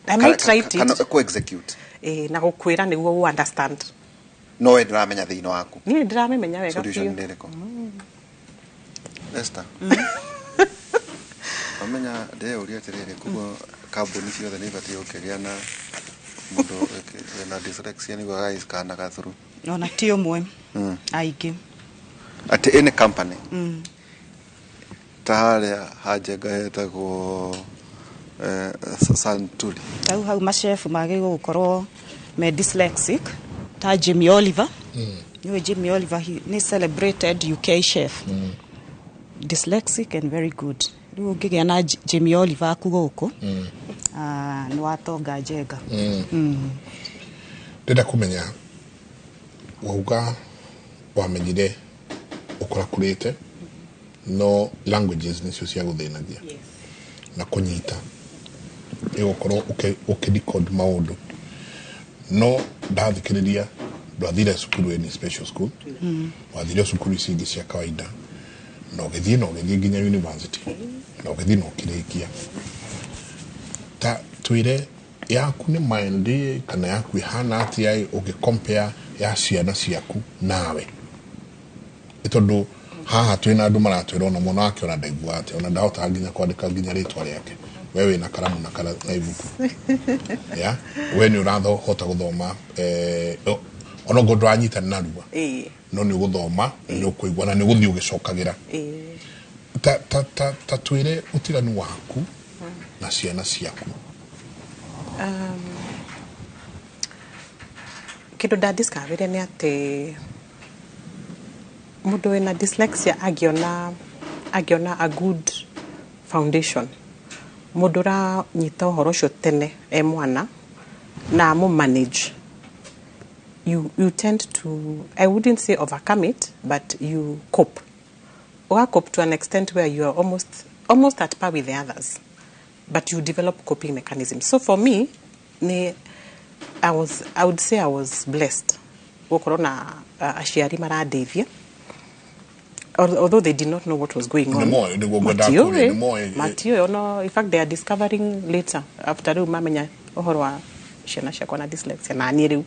I might write Kana it. ku execute. Na gũkwĩra nĩguo ũ understand. No we ndũramenya thĩinĩ waku. Niĩ nĩ ndĩramĩmenya wega Solution biũ. nĩ ĩrĩkũ, Esther? Wamenya ndĩreyũria atĩrĩrĩ, koguo kambuni ciothe nĩ ibatiĩ gũkĩgĩa na mũndũ wĩna dyslexia nĩguo agagĩskanaga through? Ona ti ũmwe, aingĩ. Atĩ any company ta harĩa hanjenga hetagwo Santuri. Hau hau machefu magĩrĩirwo gũkorwo me dyslexic, ta Jamie Oliver. Nĩũĩ Jamie Oliver, nĩ celebrated UK chef, dyslexic and very good. Rĩu ũngĩgĩa na Jamie Oliver aku gũkũ, nĩ watonga njenga. Ndĩrenda kũmenya, wauga wamenyire ũkũrakũrĩte no languages nĩcio cia gũthĩnagia na kũnyita ĩgũkorwo ũkĩ decode maũndũ, no ndathikĩrĩria Ndwathire cukuru any special school, wathire cukuru ici ingĩ cia kawaida, na ũgĩthiĩ na ũgĩthiĩ nginya university, na ũgĩthiĩ na ũkĩrĩkia. Ta twĩre, yaku nĩ mild kana yaku ĩhana atĩa ũngĩ compare ya ciana ciaku nawe? Nĩ tondũ haha twĩna andũ maratwĩra ona mwana wake ona ndaiguaga atĩa, ona ndahotaga nginya kwandĩka nginya rĩtwa rĩake. We wĩna karamu na ibuku ya we nĩ ũrahota gũthoma, ona okorwo ndũranyita narua, no nĩ ũgũthoma na nĩ ũkũigua na nĩ ũgũthiĩ ũgĩcokagĩra. Ta twĩre ũtiganu waku na ciana ciaku. Kĩndũ ndadiscoverire nĩ atĩ mũndũ wĩna dyslexia angĩona a good foundation, mũndũ ũranyita ũhoro ũcio tene e mwana na amũ manage, you tend to, I wouldn't say overcome it, but you cope. Uga cope to an extent where you are almost at par with the others, but you develop coping mechanisms. So for me, I would say I was blessed gũkorwo na aciari marandeithia, although they did not know what was going on. Nĩmoĩ, nĩguo ngwendaga kũũria, nĩmoĩ. Matiũĩ ono. In fact, they are discovering later, after rĩu mamenya ũhoro wa ciana ciakwa na dyslexia na niĩ rĩu,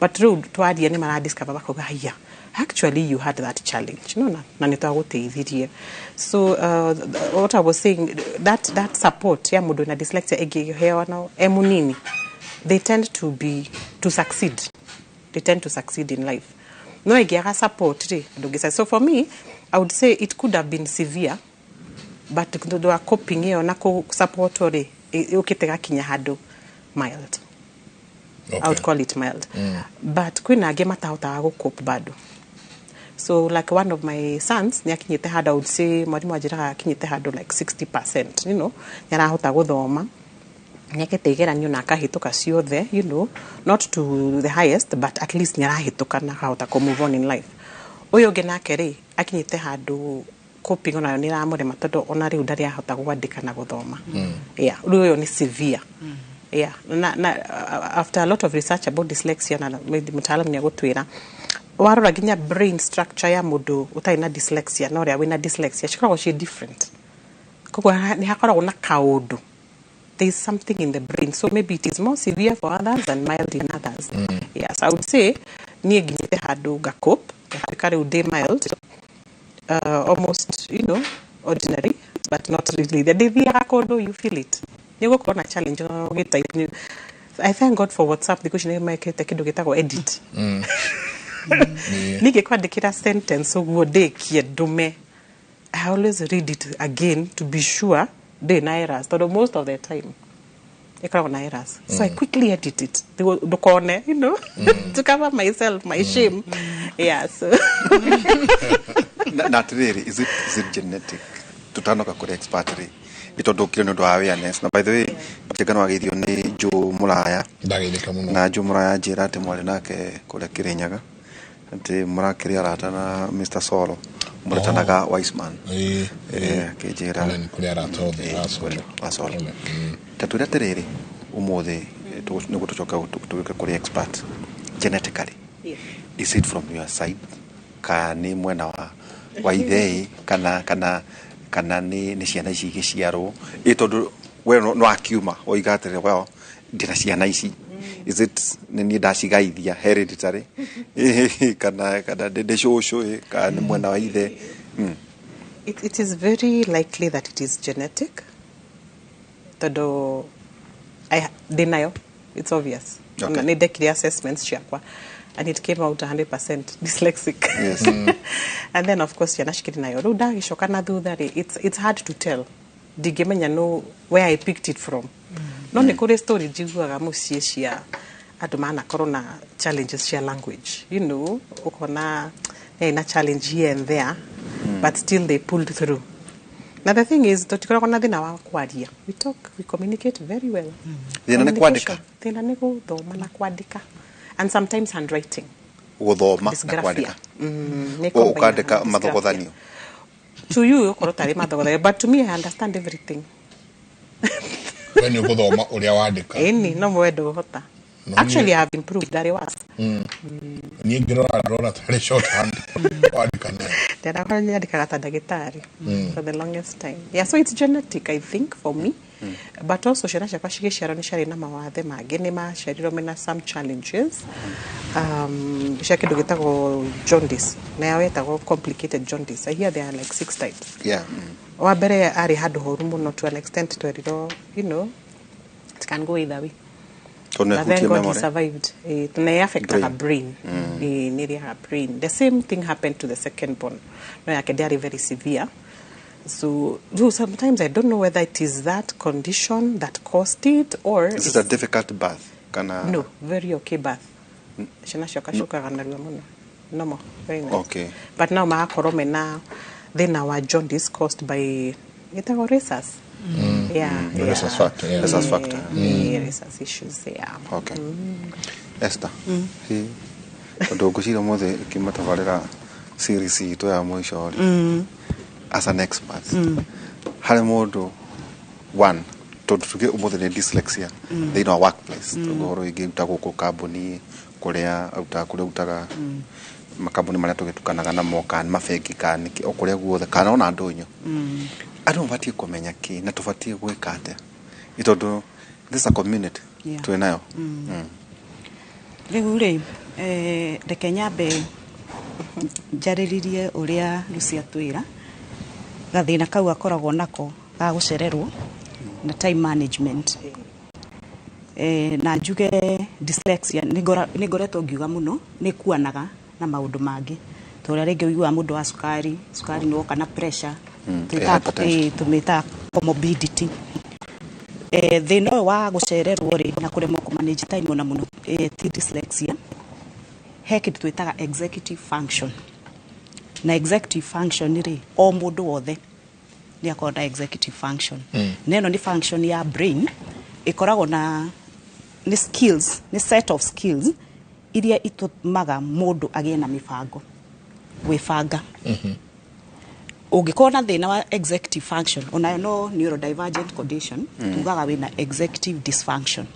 but rĩu twaria nĩ maradiscover, bakauga, "Haiya, actually you had that challenge, no, na nĩ twagũteithirie." So what I was saying, that support ya mũndũ na dyslexia ĩngĩheanwo e mũnini, they tend to succeed, they tend to succeed in life. No ĩngĩaga support rĩ, ndũngĩ. So for me, I would say it could have been severe, but tondũ wa coping ĩyo na kũ support rĩ, yũkĩte gakinya handũ mild. I would call it mild. But kwĩna angĩ matahotaga gũ bado. So like one of my sons nĩ akinyĩte handũ, I would say mwarimũ anjĩraga akinyĩte handũ like 60%, nĩ arahota gũthoma, nĩ ekĩte igeranio na akahĩtũka ciothe, not to the highest, but at least nĩ arahĩtũka na akahota kũ move on in life. Ũyũ ũngĩ nake rĩ, akinyĩte handũ coping onayo nĩ ĩramũrema, tondũ ona rĩu ndarĩ ahota gwandĩka na gũthoma. Yeah, rĩu ũyũ nĩ severe. Yeah, na after a lot of research about dyslexia, na maybe mtaalamu nĩ agũtwĩra, warora nginya brain structure ya mũndũ ũtarĩ na dyslexia na ũrĩa wĩna dyslexia cikoragwo ciĩ different. Koguo nĩ hakoragwo na kaũndũ, there is something in the brain, so maybe it is more severe for others and mild in others. Yes, I would say niĩ nginyĩte handũ ngacope, ngatuĩka rĩu ndĩ mild, almost ordinary, but not really. The ndĩthiaga kũndũ, you feel it, nĩ ũgũkorwo na challenge no ũgĩtype. I thank God for WhatsApp. Thikũ ici nĩ mekĩte kĩndũ gĩtagwo edit. Ningĩ kwandĩkĩra sentence ũguo ndĩkie ndũme, I always read it again to be sure ndĩ na errors, tondũ most of the time ĩkoragwo na errors. So I quickly edit it nĩguo ndũkone, to cover myself, my shame. Yeah, so Na atĩrĩrĩ, is it genetic? Tutanoka kũrĩ expert rĩ, nĩ tondũ ũkire nĩ ũndũ wa awareness. Na by the way, Njenga no ageithio nĩ Joe Mũraya. Ndageithĩka mũno. Na Joe Mũraya njĩra atĩ mwarĩ nake kũrĩa Kĩrĩnyaga, atĩ mũrakĩrĩ arata na Mr. Solo, mũretanaga Wiseman. Akĩnjĩra. Pole, nĩ kũrĩ arata othe a Solo. A Solo. Pole. Ta twĩre atĩrĩrĩ, ũmũthĩ nĩguo tũcoke tũgĩũke kũrĩ expert, genetically, is it from your side, kana nĩ mwena wa ithe, kana nĩ ciana ici igĩciarwo ĩ? Tondũ we no akiuma oiga atĩrĩ, well, ndĩna ciana ici, is it nĩ niĩ ndacigaithia hereditary, kana ndĩ cũcũ ĩ, kana nĩ mwena wa ithe? It is very likely that it is genetic, tondũ ndĩ nayo, it's obvious. Nĩ ndekire assessments ciakwa and it came out 100% dyslexic. And then of course ciana cikĩrĩ nayo. Rĩu ndagĩcoka na thutha rĩ, it's hard to tell, ndingĩmenya no where I picked it from. No nĩ kũrĩ story njiguaga mũciĩ cia andũ manakorwo na challenges cia language, ũkona na challenge here and there, but still they pulled through. Now the thing is, tũtikoragwo na thĩna wa kwaria. We talk, we communicate very well. Thĩna nĩ kwandĩka? Thĩna nĩ gũthoma na kwandĩka, and sometimes handwriting. Gũthoma na Dysgraphia. kwandĩka. Nĩ Ũ- combine ũkandĩka na dysgraphia. mathogothanio. To you ũkorwo tarĩ mathogothanio, but to me I understand everything. We nĩ ũgũthoma ũrĩa wandĩka. Ĩni, no mwe ndũhota. No, Actually, I have improved. Ndarĩ worse. Niĩ ngĩrora ndĩrona tarĩ shorthand wandĩka nayo. Ndĩrakorwo nyandĩkaga ta ndagĩtarĩ for the longest time. Yeah, so it's genetic, I think, for me. But also ciana ciakwa cigĩciarwo nĩ ciarĩ na mawathe mangĩ, nĩ maciarirwo mena some challenges cia kĩndũ gĩtagwo jaundice, na yao yetagwo complicated jaundice. I hear there are like six types. Wa mbere arĩ handũ horu mũno to an extent twerirwo it can go either way. Tondũ But thank nĩhutie God he memory. survived. Na ĩ-affectaga brain. Nĩ ĩrĩaga brain. The same thing happened to the second born. No yake ndĩarĩ very severe. So sometimes I don't know whether it is that condition that caused it or Is it a difficult birth kana? No, very okay birth. Ciana ciakwa ciũkaga narua mũno. Normal, very nice. But now magakorwo mena thĩna wa jaundice caused by, ĩtagwo rhesus. Yeah. Rhesus factor, yeah. Rhesus factor. Yeah, rhesus issues, yeah. Okay. Esther, hi tondũ ngwĩciria ũmũthĩ ĩkiuma tabarĩra series itũ ya mũico rĩ, as an expert harĩ mũndũ one, tondũ tuge ũmũthĩ nĩ dyslexia thĩinĩ wa workplace, tondũ ũhoro wĩgiĩ ruta gũkũ kambuni kũrĩa arutaga, kũrĩa ũrutaga, makambuni marĩa tũgĩtukanaga namo, kana mabengi, kana nĩkĩ, o kũrĩa guothe, kana ona ndũnyũ, andũ mabatiĩ kũmenya kĩ na tũbatiĩ gwĩka atĩa? Nĩ tondũ this is a community twĩ nayo. Rĩu rĩ, reke nyambe njarĩrĩrie ũrĩa Lucy atwĩra gathĩna kau akoragwo nako ga gũcererwo na time management. Na njuge dyslexia nĩ ngoretwo ngiuga mũno nĩ kuanaga na maũndũ mangĩ, ta ũrĩa rĩngĩ ũiguaga mũndũ wa cukari, cukari nĩ woka na pressure. Hypertension. Tũmĩtaga comorbidity. Thĩna ũyũ wa gũcererwo rĩ na kũremwo kũ manage time ona mũno, ti dyslexia. He kĩndũ twĩtaga executive function, na executive function rĩ, o mũndũ wothe nĩ akoragwo na executive function. Na ĩno nĩ function ya brain ĩkoragwo na nĩ skills, nĩ set of skills iria itũmaga mũndũ agĩe na mĩbango, gwĩbanga. Ũngĩkorwo na thĩna wa executive function, onayo no neurodivergent condition, tugaga wĩna executive dysfunction.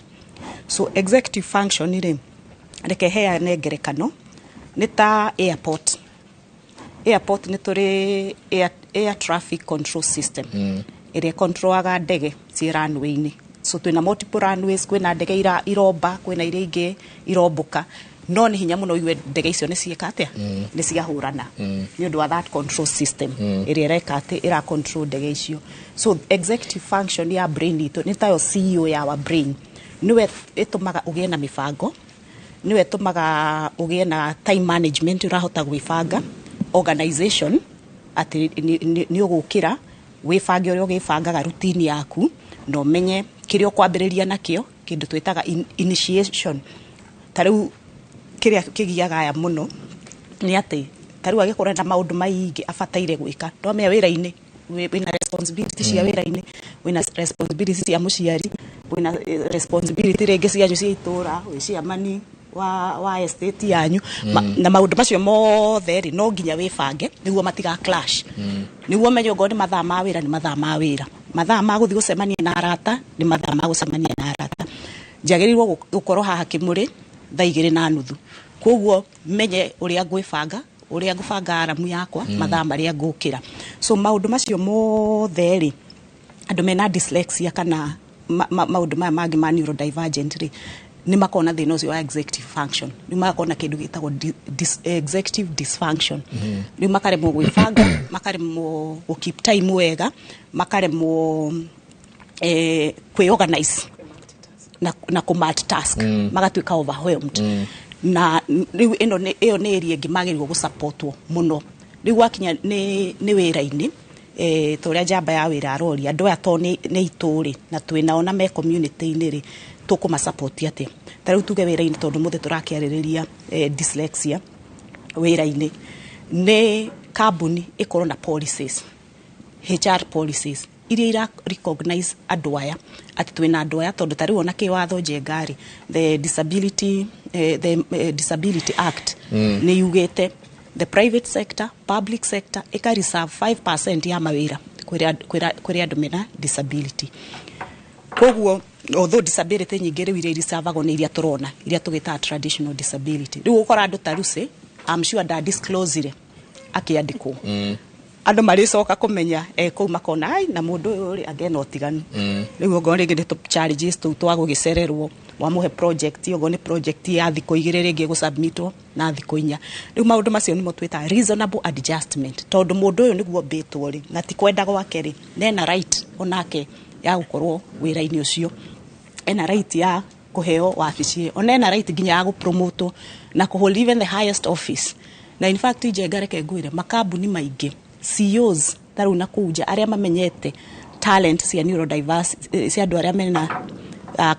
So executive function rĩ, reke heane ngerekano, nĩ ta airport. Airport nĩ tũrĩ air traffic control system ĩrĩa controlaga ndege ciĩ runway-inĩ. So twĩna multiple runways, kwĩna ndege iromba, kwĩna iria ingĩ irombũka, no nĩ hinya mũno ũigue ndege icio nĩ ciĩka atĩa, nĩ ciahũrana, nĩ ũndũ wa that control system ĩrĩa ĩreka atĩ ĩra control ndege icio. So executive function ya brain itũ nĩ tayo CEO ya our brain. Nĩwe ĩtũmaga ũgĩe na mĩbango, nĩwe ĩtũmaga ũgĩe na time management, ũrahota gwĩbanga, organization, atĩ nĩ ũgũkĩra wĩbange ũrĩa ũgĩbangaga routine yaku na ũmenye kĩrĩa ũkwambĩrĩria nakĩo, kĩndũ twĩtaga initiation. Ta rĩu kĩrĩa kĩgiaga aya mũno nĩ atĩ ta rĩu agĩkorwo na maũndũ maingĩ abataire gwĩka, ndwamenya wĩra-inĩ wĩna responsibility cia wĩra-inĩ, wĩna responsibility cia mũciari, wĩna responsibility rĩngĩ cianyu cia itũra, wĩ ciamani wa estate yanyu. Na maũndũ macio mothe rĩ, no nginya wĩbange nĩguo matiga clash, nĩguo ũmenye okorwo nĩ mathaa ma wĩra nĩ mathaa ma wĩra, mathaa ma gũthiĩ gũcemania na arata nĩ mathaa ma gũcemania na arata. Njagĩrĩirwo gũkorwo haha kĩmũrĩ thaa 2:30, koguo menye ũrĩa ngwĩbanga, ũrĩa ngũbanga aramu yakwa, mathaa marĩa ngũkĩra. So maũndũ macio mothe rĩ, andũ mena dyslexia kana maũndũ maya mangĩ ma neurodivergent rĩ, nĩ makoragwo na thĩna ũcio wa executive function. Rĩu magakorwo na kĩndũ gĩtagwo executive dysfunction. Rĩu makaremwo gwĩbanga, makaremwo gũ keep time wega, makaremwo kwĩ-organize na kũ multitask, magatuĩka overwhelmed. Na rĩu ĩno nĩ ĩyo nĩ area ĩngĩ magĩrĩirwo gũsupportwo mũno. Rĩu gwakinya nĩ wĩra-inĩ, ta ũrĩa njamba ya wĩra aroria andũ aya, to nĩ itũrĩ na twĩnao na me community-inĩ rĩ, tũkũmasupport atĩa? Ta rĩu tuge wĩra-inĩ, tondũ mũthĩ tũrakĩarĩrĩria dyslexia wĩra-inĩ, nĩ kambuni ĩkorwo na policies, HR policies iria ira recognize andũ aya, atĩ twĩna andũ aya, tondũ ta rĩu ona kĩwatho njenga rĩ, the Disability Act nĩ yugĩte the private sector, public sector ĩka reserve 5% ya mawĩra kwĩrĩ andũ mena disability. Koguo although disability nyingĩ rĩu iria iricavagwo nĩ iria tũrona, iria tũgĩtaga traditional disability, rĩu ũkora andũ ta Lucy, I'm sure nda disclose akĩandĩkwo, andũ marĩcoka kũmenya kũu makona ai na mũndũ ũyũ rĩ angena ũtiganu. Rĩu ongorwo rĩngĩ nĩ tũ challenges tũu twa gũgĩcererwo, wamũhe project, ongorwo nĩ project ya thikũ 2 rĩngĩ gũsubmitwo na thikũ 4. Rĩu maũndũ macio nĩmo twĩtaga reasonable adjustment, tondũ mũndũ ũyũ nĩguo mbĩtwo rĩ na ti kwenda gwake rĩ, nena right onake ya gũkorwo wĩra-inĩ ũcio, ena right ya kũheo wabici ĩyo, ona ena right nginya ya gũpromotwo na kũhold even the highest office. Na in fact, Njenga, reke ngwĩre, makambuni maingĩ, CEOs ta rĩu na kũu nja, arĩa mamenyete talent cia neurodiverse, cia andũ arĩa mena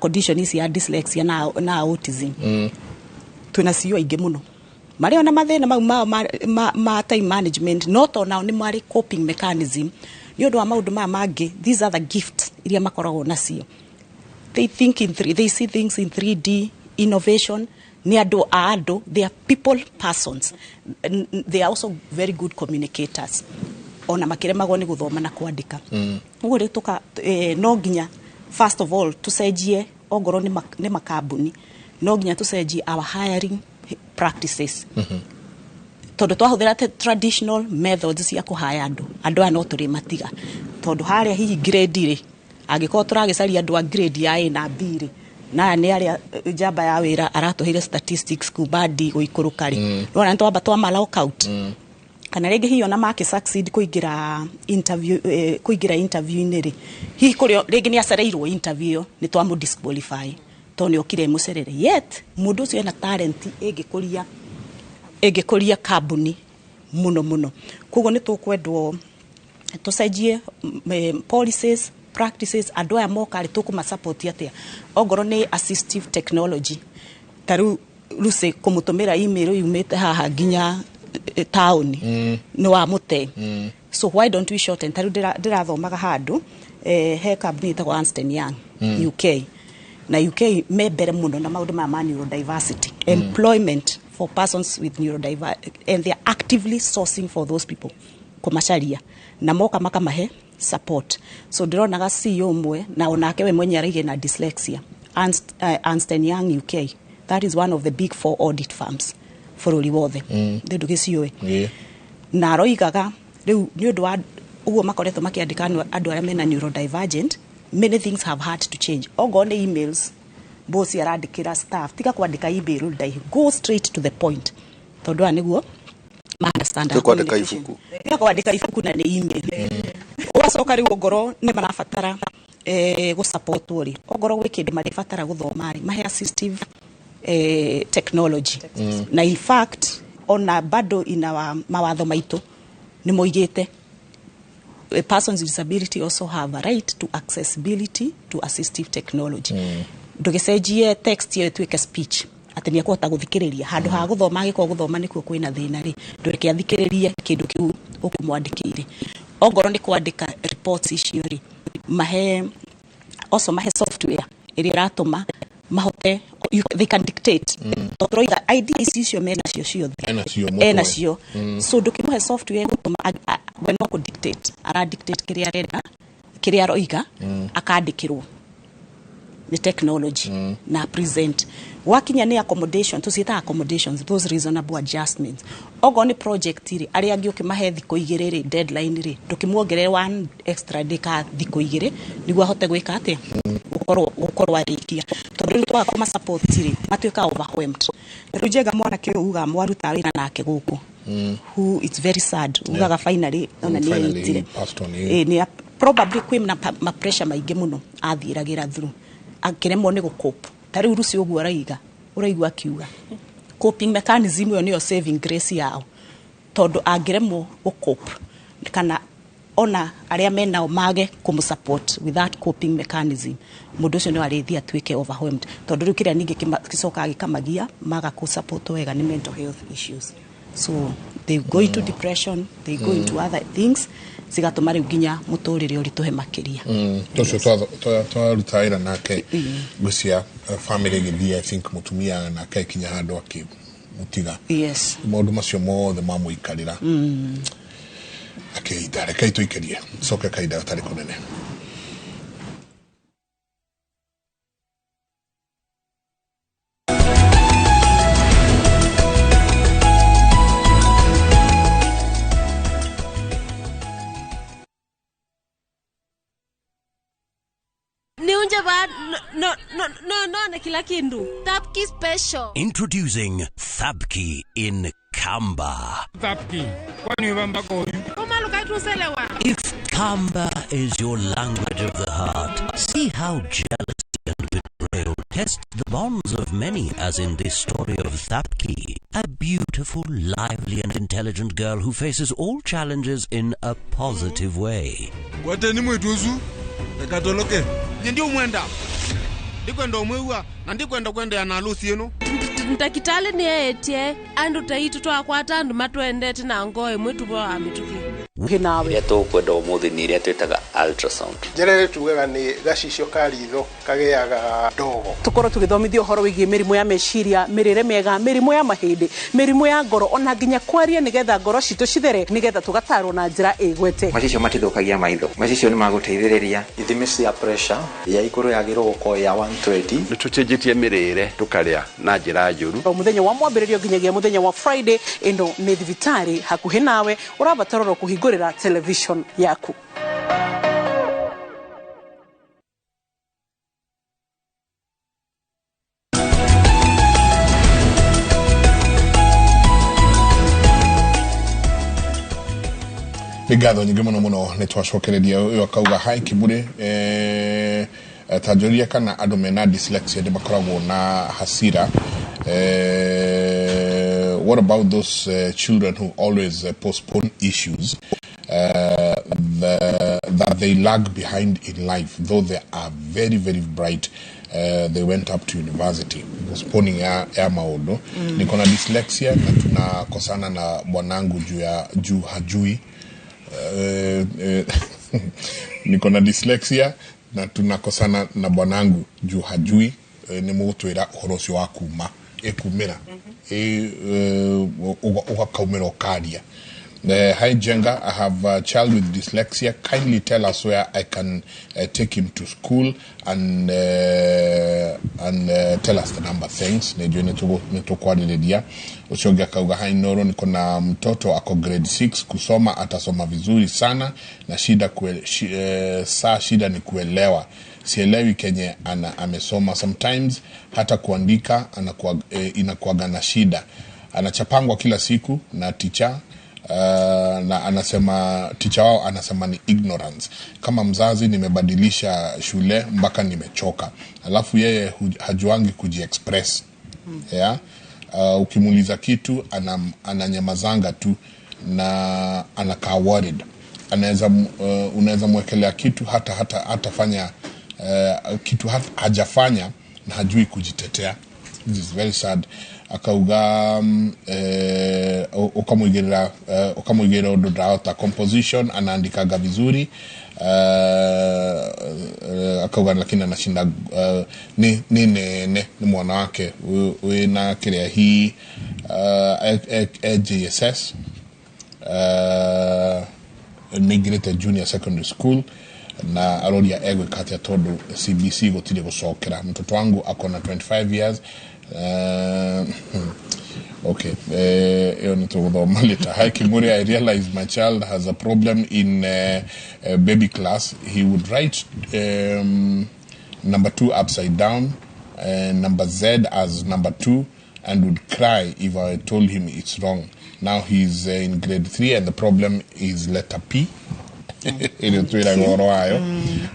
condition ici ya dyslexia na autism, twĩna CEO aingĩ mũno marĩ ona mathĩna mau mao ma time management, no to nao nĩ marĩ coping mechanism nĩ ũndũ wa maũndũ maya mangĩ. These are the gifts iria makoragwo nacio. They think in three, they see things in 3D, innovation, nĩ andũ a andũ, they are people persons. They are also very good communicators ona makĩremagwo nĩ gũthoma na kwandĩka. Ũguo rĩu tũka no nginya first of all tũcenjie, ongorwo nĩ makambuni, no nginya tũcenjie our hiring practices, tondũ twahũthĩra traditional methods cia kũhaya andũ, andũ aya no tũrĩmatiga, tondũ harĩa hihi grade rĩ, angĩkorwo tũragĩcaria andũ a grade ya A na B rĩ, na aya nĩ arĩa njamba ya wĩra aratũheire statistics kuma D gũikũrũka rĩ, nĩwona nĩ twamba twama lock out. Kana rĩngĩ hihi ona makĩ succeed kũingĩra interview, kũingĩra interview-inĩ rĩ, hihi kũrĩ rĩngĩ nĩ acereirwo interview ĩyo, nĩ twamũ disqualify tondũ nĩ okire mũcerere, yet mũndũ ũcio ena talent ĩngĩkũria kambuni mũno mũno. Koguo nĩ tũkwendwo tũcenjie policies, practices. Andũ aya moka rĩ, tũkũma support atĩa? Ongorwo nĩ assistive technology, ta rĩu Lucy kũmũtũmĩra email yumĩte haha nginya taũni nĩ wa mũte. So why don't we shorten? Ta rĩu ndĩrathomaga handũ, he kambuni ĩtagwo Ernst Young UK, na UK me mbere mũno na maũndũ maya ma neurodiversity, employment for persons with neurodiversity, and they are actively sourcing for those people, kũmacaria na moka makamahe support. So ndĩronaga CEO ũmwe na onake we mwenye araige na dyslexia. Ernst and Young UK, that is one of the big four audit firms bũrũri wothe, ndĩ ndũgĩciũĩ. Na aroigaga rĩu nĩ ũndũ wa ũguo makoretwo makĩandĩka andũ arĩa mena neurodivergent, many things have had to change. Ongorwo nĩ emails, boss arandĩkĩra staff, tiga kwandĩka email ndaihu, go straight to the point, tondũ aya nĩguo ma understand. Tiga kwandĩka ibuku. Tiga kwandĩka ibuku na nĩ email. Ũgacoka rĩu ongorwo nĩ marabatara gũsupportwo rĩ, ongorwo gwĩ kĩndũ marĩbatara gũthoma rĩ, mahe assistive technology. Na in fact ona bado ina mawatho maitũ nĩ moigĩte persons with disability also have a right to accessibility to assistive technology. Ndũgĩcenjie text ĩyo ĩtuĩke speech, atĩ nĩ ekũhota gũthikĩrĩria handũ ha gũthoma. Angĩkorwo gũthoma nĩkuo kwĩna thĩna rĩ, ndũreke athikĩrĩrie kĩndũ kĩu ũkũmwandĩkĩire. Ongorwo nĩ kwandĩka reports icio rĩ, mahe also, mahe software ĩrĩa ĩratũma mahote they can dictate. Tũroiga idea ici icio menacio ciothe. Enacio mũtwe. Enacio. So ndũkĩmũhe software ĩgũtũma we no kũ dictate, ara dictate kĩrĩa arenda, kĩrĩa aroiga, akandĩkĩrwo nĩ technology na present. Gwakinya nĩ accommodation, tũciĩtaga accommodations, those reasonable adjustments, okorwo nĩ project rĩ, arĩa angĩ ũkĩmahe thikũ 2 rĩ, deadline rĩ, ndũkĩmuongerere one extra day ka thikũ 2 nĩguo ahote gwĩka atĩa, gũkorwo arĩkia, tondũ rĩu twaga kũma support rĩ, matuĩka overwhelmed. Rĩu Njenga, mwanake ũyũ uga mwaruta wĩra nake gũkũ, who, it's very sad, ugaga finally ona nĩ Finally eyitire. he passed on, yeah. Ĩ, nĩ probably kwĩ na ma pressure maingĩ mũno athiĩragĩra through, akĩremwo nĩ gũcope. Ta rĩu Lucy ũguo araiga, ũraigua akiuga coping mechanism ĩyo nĩyo saving grace yao, tondũ angĩremwo gũcope kana ona arĩa menao mage kũmũ support with that coping mechanism, mũndũ ũcio no arĩthiĩ atuĩke overwhelmed, tondũ rĩu kĩrĩa ningĩ gĩcokaga gĩkamagia maga kũ support wega nĩ mental health issues. So they go into depression, they go into other things cigatũma rĩu nginya mũtũrĩre ũritũhe makĩria. Tocio twaruta wĩra nake, ngwĩcia family ĩgĩthiĩ, I think mũtumia nake akinya handũ akĩmũtiga. Maũndũ macio mothe mamũikarĩra akĩhinda. Rekei tũikĩrie coke kahinda gatarĩ kũnene. Niunje ba no no no no na kila kindu. Thapki special. Introducing Thapki in Kamba. Thapki. Kwani wamba koyu? If Kamba is your language of the heart, see how jealousy and betrayal test the bonds of many, as in this story of Thapki, a beautiful, lively and intelligent girl who faces all challenges in a positive way. Kwateni mwituzu, ekatoloke. Nyendi umwenda. Ndikwenda umwewa, na ndikwenda kwenda na alusi yenu. Ntakitale ni etie, andu taitu twakwata andu matwendete na ngoe mwitu bo amituki. Iria tũkwenda ũmũthĩ nĩ iria twĩtaga ultrasound. Njĩra ĩrĩa tugaga nĩ gacicio ka ritho kagĩaga ndogo. Tũkorwo tũgĩthomithio ũhoro wĩgiĩ mĩrimũ ya meciria, mĩrĩre mĩega, mĩrimũ ya mahĩndĩ, mĩrimũ ya ngoro, ona nginya kwaria nĩgetha ngoro citũ cithere, nĩgetha tũgatarwo na njĩra ĩgwete. Macicio matithũkagia maitho, macicio nĩ magũteithĩrĩria. Ithimi cia pressure ya igũrũ yagĩrĩirwo gũkorwo ya 120. Nĩ tũcenjetie mĩrĩre tũkarĩa na njĩra njũru. O mũthenya wa mwambĩrĩrio nginyagia mũthenya wa Friday, ĩno nĩ thibitarĩ hakuhĩ nawe, ũrabatara oro kũhingũrĩra television yaku. Nĩ ngatho nyingĩ mũno mũno nĩ twacokereria ũyũ akauga hi Kiburi, ta njũria kana andũ mena dyslexia nĩ makoragwo na hasira. What about those children who always postpone issues that they lag behind in life, though they are very, very bright? They went up to university postponing ya maũndũ. Niko na dyslexia na tunakosana na bwanangu juu ya juu hajui. Niko na dyslexia na tunakosana na bwanangu juu hajui nĩ mũgũtwĩra ũhoro ũcio wa kuma ĩkumĩra ũgakaumĩra ũkaria. Hi Jenga, I have a child with dyslexia. Kindly tell us where I can take him to school and tell us the number. Thanks. Nĩnjũĩ nĩtũkwarĩrĩria. Ũcio ũngĩ akauga hi Noro, niko na mtoto ako grade 6, kusoma atasoma vizuri sana na shida saa shida ni kuelewa. Sielewi kenye amesoma. Sometimes hata kuandika inakuwaga na shida. Anachapangwa kila siku na teacher. Na anasema teacher wao anasema ni ignorance. Kama mzazi nimebadilisha shule mpaka nimechoka. Alafu yeye hajuangi kujiexpress. Yeah. Ukimuuliza kitu ananyamazanga tu na anakaa worried. Anaweza unaweza mwekelea kitu hata hatafanya kitu hajafanya na hajui kujitetea. This is very sad. Akauga ukamuigirira undu ndahota composition anaandikaga vizuri, akauga lakini anashinda ni mwana wake wina kiria hii JSS nĩaingĩrĩte junior secondary school na aroria egwĩka atĩa tondũ CBC gũtirĩ gũcokera. Mtoto wangu ako na 25 years. Okay, ĩyo nĩ tũgũthoma later. Hi Kimuri, I realize my child has a problem in baby class. He would write number 2 upside down and number Z as number 2 and would cry if I told him it's wrong. Now he's in grade 3 and the problem is letter P.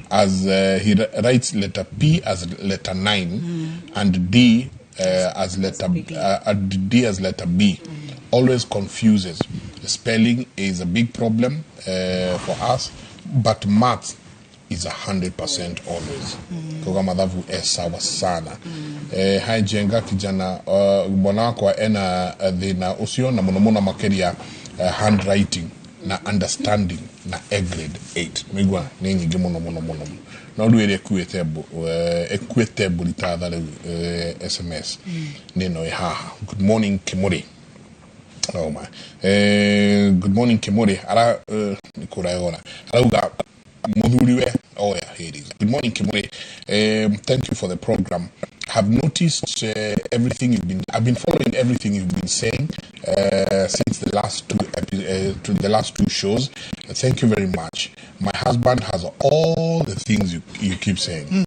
As he writes letter P as letter 9 and D as letter D as letter B. Always confuses. The spelling is a big problem for us, but math is 100% always. Kwa madhavu sawa sana. Hi Jenga, kijana bwana wako ena thina ucio na muno muno makiria handwriting na understanding na A grade 8. Migwa ni nyingi muno muno muno. No rĩu ĩrĩa ĩkuĩte mbũri ta tha rĩu SMS nĩ ĩno ĩ haha. Good morning Kimuri. Oh my. Good morning Kimuri. Ara nĩkũrayona. Arauga muthuri. Oh yeah, here it is. Good morning Kimuri. Thank you for the program. Have noticed everything you've been. I've been following everything you've been saying since the last two to the last two shows. Thank you very much. My husband has all the things you keep saying.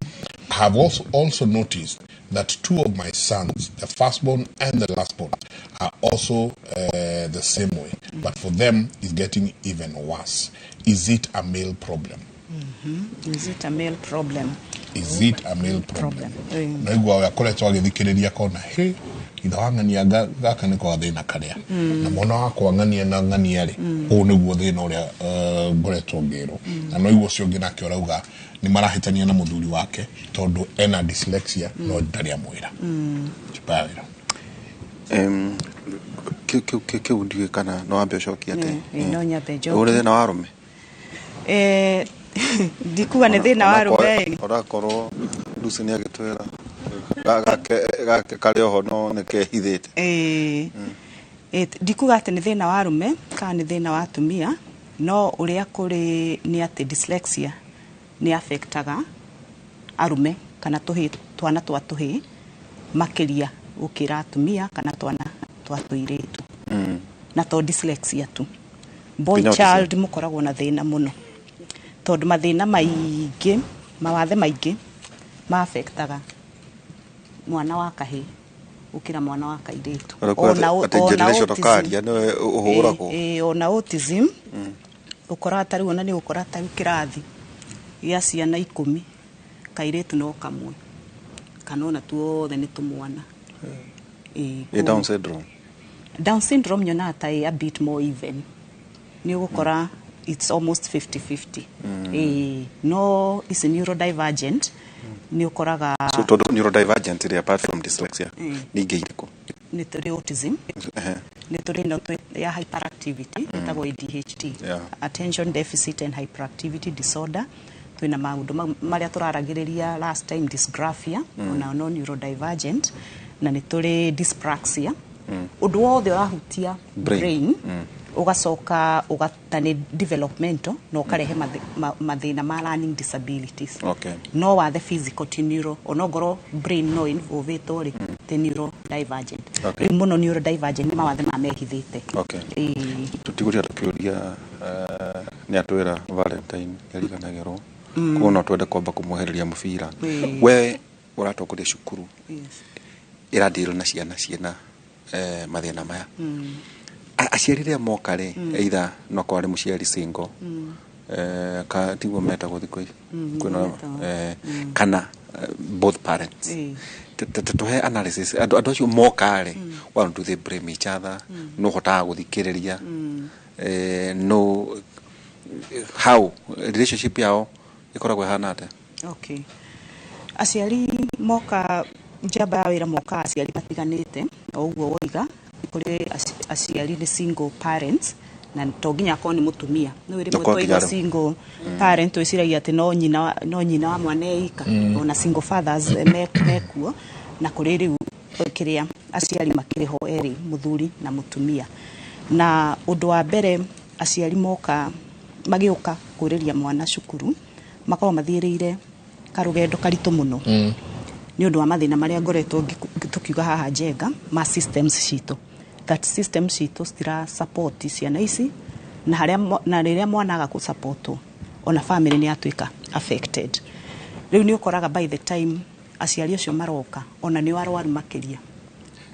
I have also noticed that two of my sons, the firstborn and the lastborn, are also the same way. But for them, it's getting even worse. Is it a male problem? Is it a male problem? Is it a male problem? Naigua we akoretwo agĩthikĩrĩria kona hĩ ithe wa ng'ania gaka nĩko gathĩna karĩa na mwana wakwa ng'ania na ng'ania rĩ ũũ nĩguo thĩna ũrĩa ngoretwo ngĩrwo na no igua ũcio ũngĩ nake ũrauga nĩ marahĩtania na mũthuri wake tondũ ena dyslexia no ndarĩ amwĩra. Chipaya wĩra. Kĩu ndiũĩ kana no wambe ũcokie atĩ No nyambe njokie. Ũrĩ thĩna wa arũme? Ndikuga nĩ thĩna wa arũme. Onakorwo Lucy nĩ agĩtwĩra gake karĩ oho no nĩ kehithĩte. Ndikuga atĩ nĩ thĩna wa arũme kana nĩ thĩna wa atumia, no ũrĩa kũrĩ nĩ atĩ dyslexia nĩ affectaga arũme kana tũhĩĩ, twana twa tũhĩĩ makĩria gũkĩra atumia kana twana twa tũirĩtu. Na to dyslexia tu, boy child mũkoragwo na thĩna mũno tondũ mathĩna maingĩ, mawathe maingĩ ma affectaga mwana wa kahĩĩ gũkĩra mwana wa kairĩtu. Ona autism ũkoraga ta rĩu ona nĩ ũkoraga ta rĩu kĩrathi gĩa ciana 10 kairĩtu no kamwe kana ona tuothe nĩ tũmwana. Down syndrome. Down syndrome nyonaga ta a bit more even, nĩ ũgũkora it's almost 50-50. No ici neurodivergent nĩ ũkoraga. So tondũ neurodivergent ĩrĩ apart from dyslexia nĩ ingĩ irĩkũ? Nĩ tũrĩ autism, nĩ tũrĩ no ya hyperactivity ĩtagwo ADHD, attention deficit and hyperactivity disorder. Twĩna maũndũ marĩa tũraragĩrĩria last time, dysgraphia ona no neurodivergent, na nĩ tũrĩ dyspraxia. Ũndũ wothe ũrahutia brain ugacoka ũgata nĩ developmental na ũkarehe mathĩna ma learning disabilities. No wathe physical ti neuro, onongorwo brain no involvetwo rĩ ti neurodivergent. Rĩu mũno neurodivergent nĩ mawathe ma mehithĩte. Tũtigũria tũkĩũria nĩ atwĩra Valentine nĩariganagĩrwo koguo no twende kwamba kũmwehereria mũbira. We ũratongoria cukuru ĩradeal na ciana ciĩna mathĩna maya. Aciari rĩrĩa moka rĩ, either no akorwo arĩ mũciari single, ka tiguo metagwo thikũ ici, kwĩna kana both parents. Tũhe analysis andũ acio moka rĩ, why do they blame each other? No hotaga gũthikĩrĩria, no how relationship yao ĩkoragwo ĩhana atĩa? Okay, aciari moka njamba ya wĩra moka aciari matiganĩte o ũguo woiga. Kũrĩ aciari nĩ single parents na to nginya akorwo nĩ mũtumia. No rĩmwe twaigua single parent twĩciragia atĩ no nyina wa mwana eika, ona single fathers mekuo. Na kũrĩ rĩu kĩrĩa aciari makĩrĩ ho erĩ, mũthuri na mũtumia. Na ũndũ wa mbere aciari moka magĩũka kũrĩria mwana cukuru makorwo mathiĩrĩire karũgendo karitũ mũno nĩ ũndũ wa mathĩna marĩa ngoretwo tũkiuga haha Njenga ma systems citũ, that system citũ citira support ciana ici, na harĩa na rĩrĩa mwana aga gũsupportwo ona family nĩ yatuĩka affected. Rĩu nĩ ũkoraga by the time aciari acio maroka ona nĩ arwaru makĩria,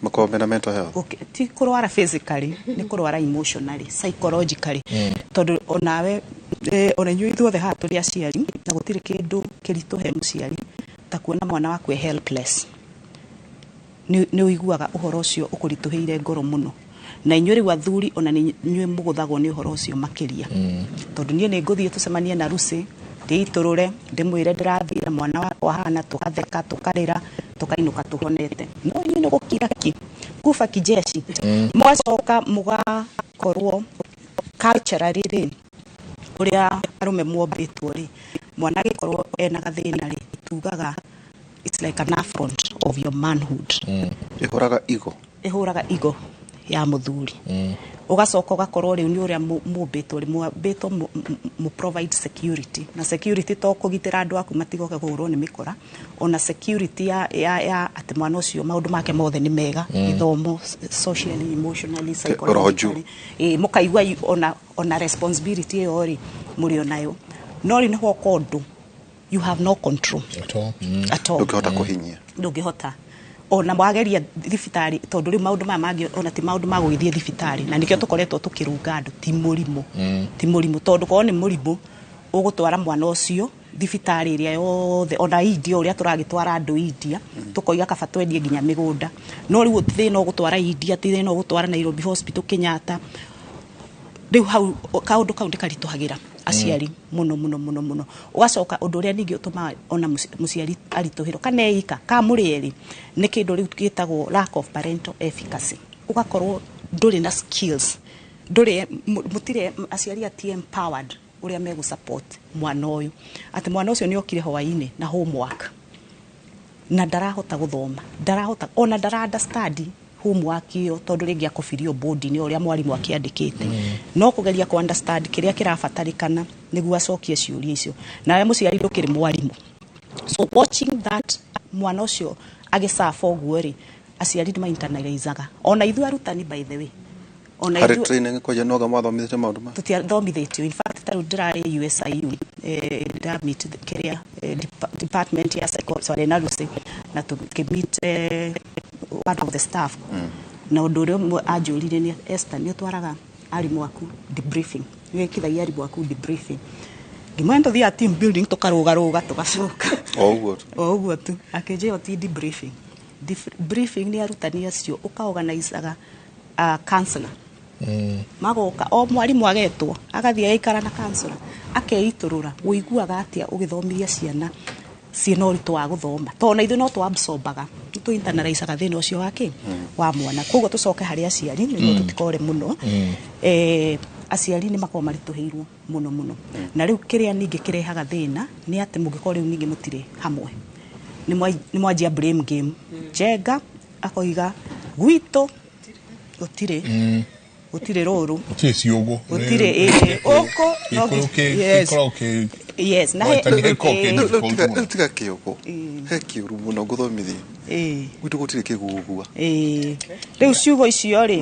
makorwo mena mental health. Okay, ti kũrwara physically, nĩ kũrwara emotionally, psychologically, tondũ onawe ona inyuĩ ithuothe haha tũrĩ aciari na gũtirĩ kĩndũ kĩritũ he mũciari ta kuona mwana waku e helpless. Nĩ ũiguaga ũhoro ũcio ũkũritũhĩire ngoro mũno, na inyuĩ rĩu athuri ona nĩ inyuĩ mũgũthagwo nĩ ũhoro ũcio makĩria, tondũ niĩ nĩ ngũthiĩ tũcemanie na Lucy ndĩitũrũre ndĩmwĩre ndĩrathira mwana wakwa hana, tũgatheka tũkarĩra tũkainũka tũhonete. No inyuĩ nĩ gũkira ki kuba kijeshi, mũgacoka mũgakorwo culturally rĩ ũrĩa arũme mombĩtwo rĩ, mwana agĩkorwo ena gathĩna rĩ, tugaga it's like an affront of your manhood. Ĩhũraga ego, ĩhũraga ego ya mũthuri. Ũgacoka ũgakorwo rĩu nĩ ũrĩa mũmbĩtwo rĩ, mwambĩtwo mũ provide security, na security to kũgitĩra andũ aku matigoke kũhũrwo nĩ mĩkora, ona security ya atĩ mwana ũcio maũndũ make mothe nĩ mega, gĩthomo, socially, emotionally, psychologically, mũkaigua ona responsibility ĩyo rĩ mũrĩ onayo. No rĩ nĩ hoka ũndũ You have no control at all. At all. Ndũngĩhota kũhinyia. Ndũngĩhota ona wageria thibitarĩ, tondũ rĩu maũndũ maya mangĩ ona ti maũndũ ma gũgĩthiĩ thibitarĩ, na nĩkĩo tũkoretwo tũkĩrũnga andũ, ti mũrimũ. Ti mũrimũ, tondũ korwo nĩ mũrimũ ũgũtwara mwana ũcio thibitarĩ ĩrĩa yothe, ona India ũrĩa tũragĩtwara andũ India, tũkoiga kaba twendie nginya mĩgũnda. No rĩu ti thĩna ũgũtwara India, ti thĩna ũgũtwara Nairobi Hospital, Kenyatta. Rĩu hau kaũndũ kau nĩ karitũhagĩra aciari mũno mũno mũno mũno. Ũgacoka ũndũ ũrĩa ningĩ ũtũmaga ona mũciari aritũhĩrwo kana eika ka mũrĩ erĩ nĩ kĩndũ rĩu gĩtagwo lack of parental efficacy. Ũgakorwo ndũrĩ na skills, ndũrĩ mũtirĩ aciari ati empowered ũrĩa megũ support mwana ũyũ, atĩ mwana ũcio nĩ okire hwaĩ-inĩ na homework na ndarahota gũthoma, ndarahota ona ndara understand homework ĩyo, tondũ rĩngĩ akobirio board-inĩ ũrĩa mwarimũ akĩandĩkĩte, no kũgeria kũ understand kĩrĩa kĩrabatarĩkana nĩguo acokie ciũria icio. Nawe mũciari ndũkĩrĩ mwarimũ, so watching that mwana ũcio agĩcafa ũguo rĩ, aciari nĩ ma-internalizaga, ona ithuĩ arutani, by the way, ona Harĩ ithuĩ training kwanja noga mwathomithĩte maũndũ ma tũtiathomithĩtio. In fact, ta rĩu ndĩrarĩ USIU, ndĩrameet kĩrĩa department ya psycho analysis, na tũkĩmeet one of the staff, na ũndũ ũrĩa ũmwe anjũririe nĩ, "Esther, nĩ ũtwaraga arimũ aku debriefing? Nĩ wĩkithagia arimũ aku debriefing?" Ngĩmwĩra tũthiaga team building, tũkarũgarũga, tũgacoka. O ũguo tu. O ũguo tu. Akĩnjĩra ti debriefing. Briefing nĩ arutani acio ũkaorganizaga counselor magoka, o mwarimũ agetwo, agathiĩ agaikara na counselor, akeitũrũra ũiguaga atĩa ũgĩthomithia ciana ciĩna ũritũ wa gũthoma, tondũ na ithuĩ no tũabsorbaga, nĩ tũ internalizaga thĩna ũcio wake wa mwana. Koguo tũcoke harĩ aciari nĩguo tũtikore mũno. Aciari nĩ makoragwo maritũhĩirwo mũno mũno, na rĩu kĩrĩa ningĩ kĩrehaga thĩna nĩ atĩ mũngĩkorwo rĩu ningĩ mũtirĩ hamwe, nĩ mwanjia blame game. Njenga akoiga gwitũ gũtirĩ gũtirĩ rũrũ, Gũtirĩ ciũgũ. Gũtirĩ ĩĩ ũkũ no Gĩkũyũ yes. gĩkoragwo kĩ Yes, na gĩkoragwo kĩ difficult mũno. Rĩu tiga kĩũgũ, he kĩũru mũno ngũthomithie. Gwitũ gũtirĩ kĩgugua. Ĩĩ, rĩu ciugo icio rĩ,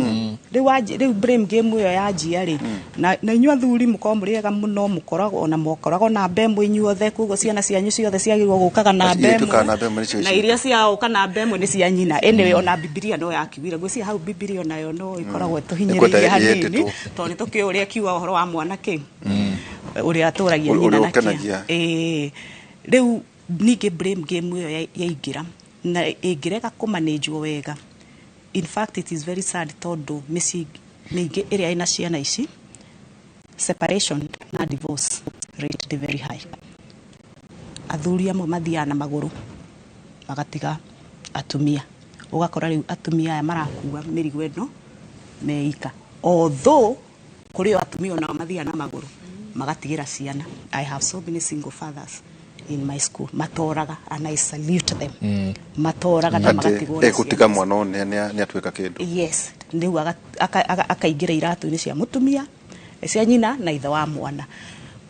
rĩu rĩu blame game ĩyo yanjia rĩ, na inyuĩ athuri mũkorwo mũrĩ ega mũno, mũkoragwo ona mũkoragwo namba ĩmwe inyuothe, koguo ciana cianyu ciothe ciagĩrĩirwo gũkaga namba Iria ituĩkaga ĩmwe. namba ĩmwe nĩcio Na icio. iria ciaũka namba ĩmwe nĩ cia nyina. Anyway, ona Bibilia no yakiugire, ngwĩciria hau Bibilia onayo no ĩkoragwo ĩtũhinyĩrĩirie Ĩkwenda hanini, ĩyetĩtwo. tondũ nĩ tũkĩũĩ ũrĩa kiuga ũhoro wa mwanake ũrĩa atũragia Ũrĩa nyina na kĩa. ũkenagia. Ĩĩ, rĩu ningĩ blame game ĩyo yaingĩra na ĩngĩrega kũmanĩnjwo wega, in fact it is very sad, tondũ mĩciĩ mĩingĩ ĩrĩa ĩna ciana ici, separation na divorce rate nĩ very high. Athuri amwe mathiaga na magũrũ magatiga atumia, ũgakora rĩu atumia aya marakua mĩrigo ĩno meika, although kũrĩ o atumia onao mathiaga na magũrũ magatigĩra ciana. I have so many single fathers in my school matoraga, and I salute them, matoraga na Atĩ magatigwo na egũtiga ciana. mwana ũyũ nĩ atuĩka kĩndũ. Yes, rĩu akaingĩra iratũ-inĩ cia mũtumia, cia nyina na ithe wa mwana.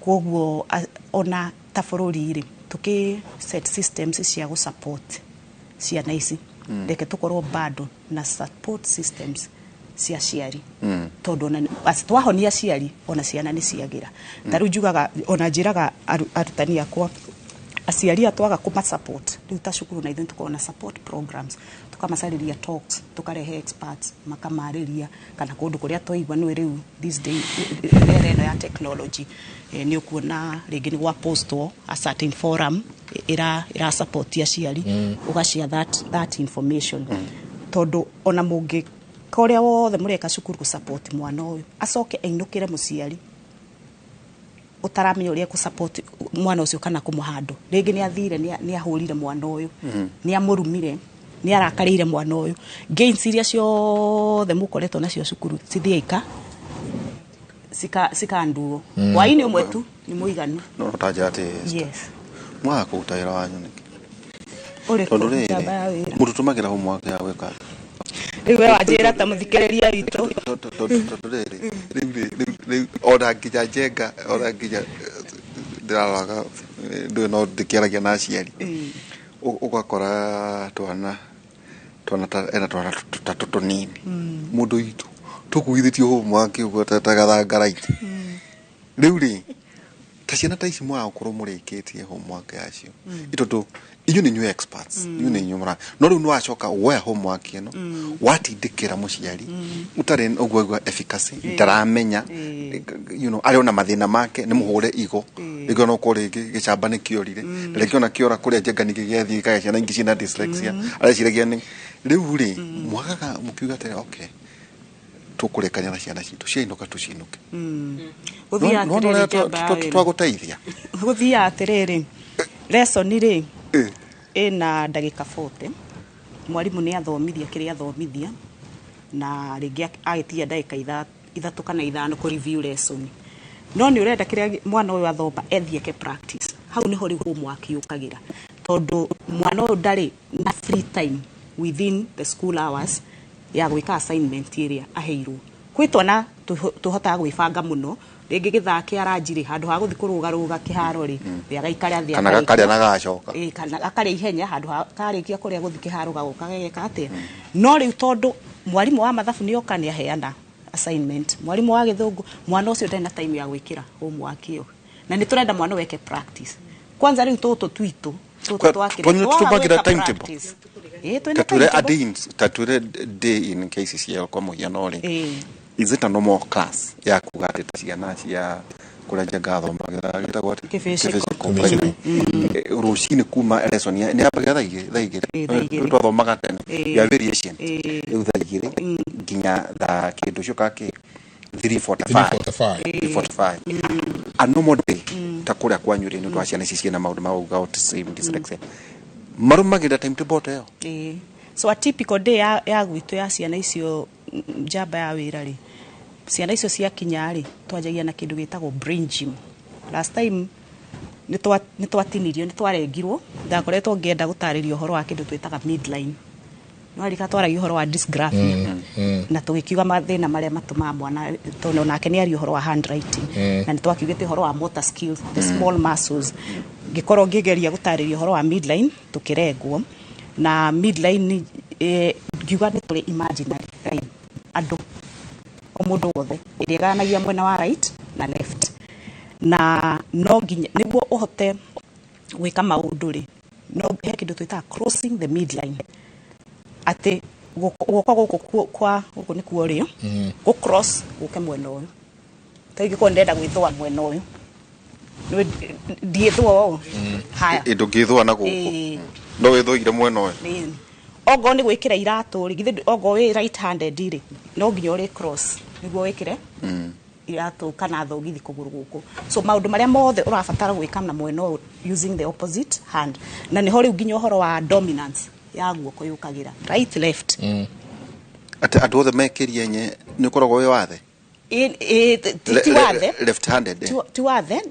Koguo ona ta bũrũri rĩ, tũkĩ set systems cia gũ support ciana ici, reke tũkorwo bado na support systems cia aciari, tondũ ona twahonia aciari, ona ciana nĩ ciagĩra. Ta rĩu njugaga, ona njĩraga arutani akwa, aciari aya twaga kũma support rĩu ta cukuru, na ithuĩ tũkorwo na support programs, tukamacarĩria talks, tukarehe experts makamarĩria, kana kũndũ kũrĩa twaigua nĩ rĩu this day era ĩno ya technology, nĩ ũkuona rĩngĩ nĩ gwa postwo a certain forum ĩra support aciari, ũgashare that information, tondũ ona mũngĩ ũrĩa wothe mũreka cukuru gũ support mwana ũyũ, acoke ainũkĩre mũciari ũtaramenya ũrĩa ekũ-support mwana ũcio kana kũmũhandũ. Rĩngĩ nĩ athire, nĩ ahũrire mwana ũyũ, nĩ amũrumire, nĩ arakarĩire mwana ũyũ. Gains iria ciothe mũkoretwo nacio cukuru cithiĩ cikanduo hwaĩ-inĩ ũmwe tu, nĩ mũiganu. No ũtanjĩra atĩ Yes. Mwaga kũruta wĩra wanyu nĩkĩ? Ũrĩkũ? Tondũ rĩrĩ, Njamba ya wĩra. Mũtũtũmagĩra homework ya gwĩka atĩa? Rĩu we wanjĩra ta mũthikĩrĩria witũ. Tondũ rĩrĩ, rĩu ona nginya Njenga, ona nginya ndĩraroraga, ndũĩ, no ndĩkĩaragia na aciari, ũgakora twana ta ena twana tũtatũ tũnini, mũndũ witũ tũkuithĩtio homework ũguo ta gathangaraiti. Rĩu rĩ, Ta ciana ta ici mwaga gũkorwo mũrĩkĩtie homework yacio, tondũ inyuĩ nĩ inyuĩ experts, inyuĩ nĩ inyuĩ mũra, no rĩu nĩwacoka woya homework ĩno, watindĩkĩra mũciari ũtarĩ ũguo aigua efficacy, ndaramenya, arĩ ona mathĩna make, nĩ mũhũre igo rĩngĩ, ona ũkorwo rĩngĩ gĩcamba nĩ kĩorire, na rĩngĩ ona kĩora kũrĩa njenga ningĩ gĩathiĩ gĩkagĩa ciana ingĩ ciĩna dyslexia, areciragia nĩ rĩu rĩ mwagaga mũkiuga atĩrĩ, okay, tũkũrekania na ciana citũ ciainũka tũcinũke. Gũthiaga Nĩwona atĩrĩrĩ, ũrĩa njamba ya wĩra. twagũteithia. Gũthiaga atĩrĩrĩ, lesson rĩ ĩna ndagĩka 40. Mwarimũ nĩ athomithia kĩrĩa athomithia, na rĩngĩ agĩtigia ndagĩka 3 kana 5 kũ review lesson, no nĩ ũrenda kĩrĩa mwana ũyũ athoma ethiĩ eke practice. Hau nĩho rĩu homework yũkagĩra, tondũ mwana ũyũ ndarĩ na free time within the school hours ya gwĩka assignment ĩrĩa aheirwo. Kwĩ twana tũhotaga gwĩbanga mũno, rĩngĩ gĩthaa kĩa ranji rĩ, handũ ha gũthiĩ kũrũgarũga kĩharo rĩ, agaikara thĩ kana akarĩkia. Gakarĩa na gagacoka. Ĩĩ, kana akarĩa ihenya handũ ha karĩkia kũrĩa gũthiĩ kĩharo gagoka gageka atĩa. No rĩu tondũ mwarimũ wa mathabu nĩ oka nĩ aheana assignment, mwarimũ wa gĩthũngũ, mwana ũcio ndarĩ na time ya gwĩkĩra homework ĩyo, na nĩ tũrenda mwana ũyũ eke practice kwanza. Rĩu tũtũ twitũ tũtũ twakĩrĩa Twanyu twaga tũbangĩra gwĩka timetable? practice. Ĩĩ, twĩna Tatwĩre a timetable. day in, tatwĩre day in KCCL kwa mũhiano rĩ, is it a normal class ya kuga atĩ ta ciana cia kũrĩa njenga athomagĩra gĩtagwo atĩa? Kĩbĩcĩko. Kĩbĩcĩko Primary. Rũcinĩ kuma lesson nĩ yambagia thaa igĩrĩ, thaa igĩrĩ. Ĩĩ, thaa igĩrĩ. Rĩu twathomaga tene. We are very ancient. Rĩu thaa 2 nginya thaa kĩndũ ũcio kaki 3:45. 3:45. 3:45, a normal day ta kũrĩa kwanyu rĩ, nĩ ũndũ wa ciana ici ciĩna maũndũ ma uga autism, dyslexia, marũmagĩrĩra timetable ta ĩyo? Ĩĩ. So a typical day ya gwitũ ya ciana icio, njamba ya wĩra rĩ, ciana icio ciakinya rĩ, twanjagia na kĩndũ gĩtagwo brain gym. Last time nĩ twatinirio, nĩ twarengirwo. Ndakoretwo ngĩenda gũtarĩria ũhoro wa kĩndũ twĩtaga midline. Nĩwarika twaragia ũhoro wa dysgraphia na tũgĩkiuga mathĩna marĩa matũmaga mwana, tondũ nake nĩ aria ũhoro wa handwriting, na nĩ twakiugĩte ũhoro wa motor skills, the small muscles. Ngĩkorwo ngĩgeria gũtarĩria ũhoro wa midline, tũkĩrengwo na midline. Ngiuga nĩ tũrĩ imaginary line andũ o mũndũ wothe ĩrĩa ĩgayanagia mwena wa right na left, na no nginya nĩguo ũhote gwĩka maũndũ rĩ, no he kĩndũ twĩtaga crossing the midline, atĩ guoko gũkũ kwa gũkũ nĩ kuo rĩo gũ cross gũke mwena ũyũ. Ta ingĩkorwo ndĩrenda gwĩthũa mwena ũyũ, ndiĩthũa ũũ haya. Ndũngĩthũa na gũkũ. No wĩthũire mwena ũyũ. Ĩĩ. Ongorwo nĩ gwĩkĩra iratũ rĩ, githĩ ongorwo wĩ right handed rĩ, no nginya ũrĩ cross nĩguo wĩkĩre iratũ kana thogithi kũgũrũ gũkũ. So maũndũ marĩa mothe ũrabatara gwĩka na mwena ũyũ using the opposite hand, na nĩho rĩu nginya ũhoro wa dominance ya guoko yũkagĩra, right, left. Atĩ andũ othe mekĩrie nye nĩ ũkoragwo wĩ wathe? Ti wathe. Left handed, eh. Ti wathe,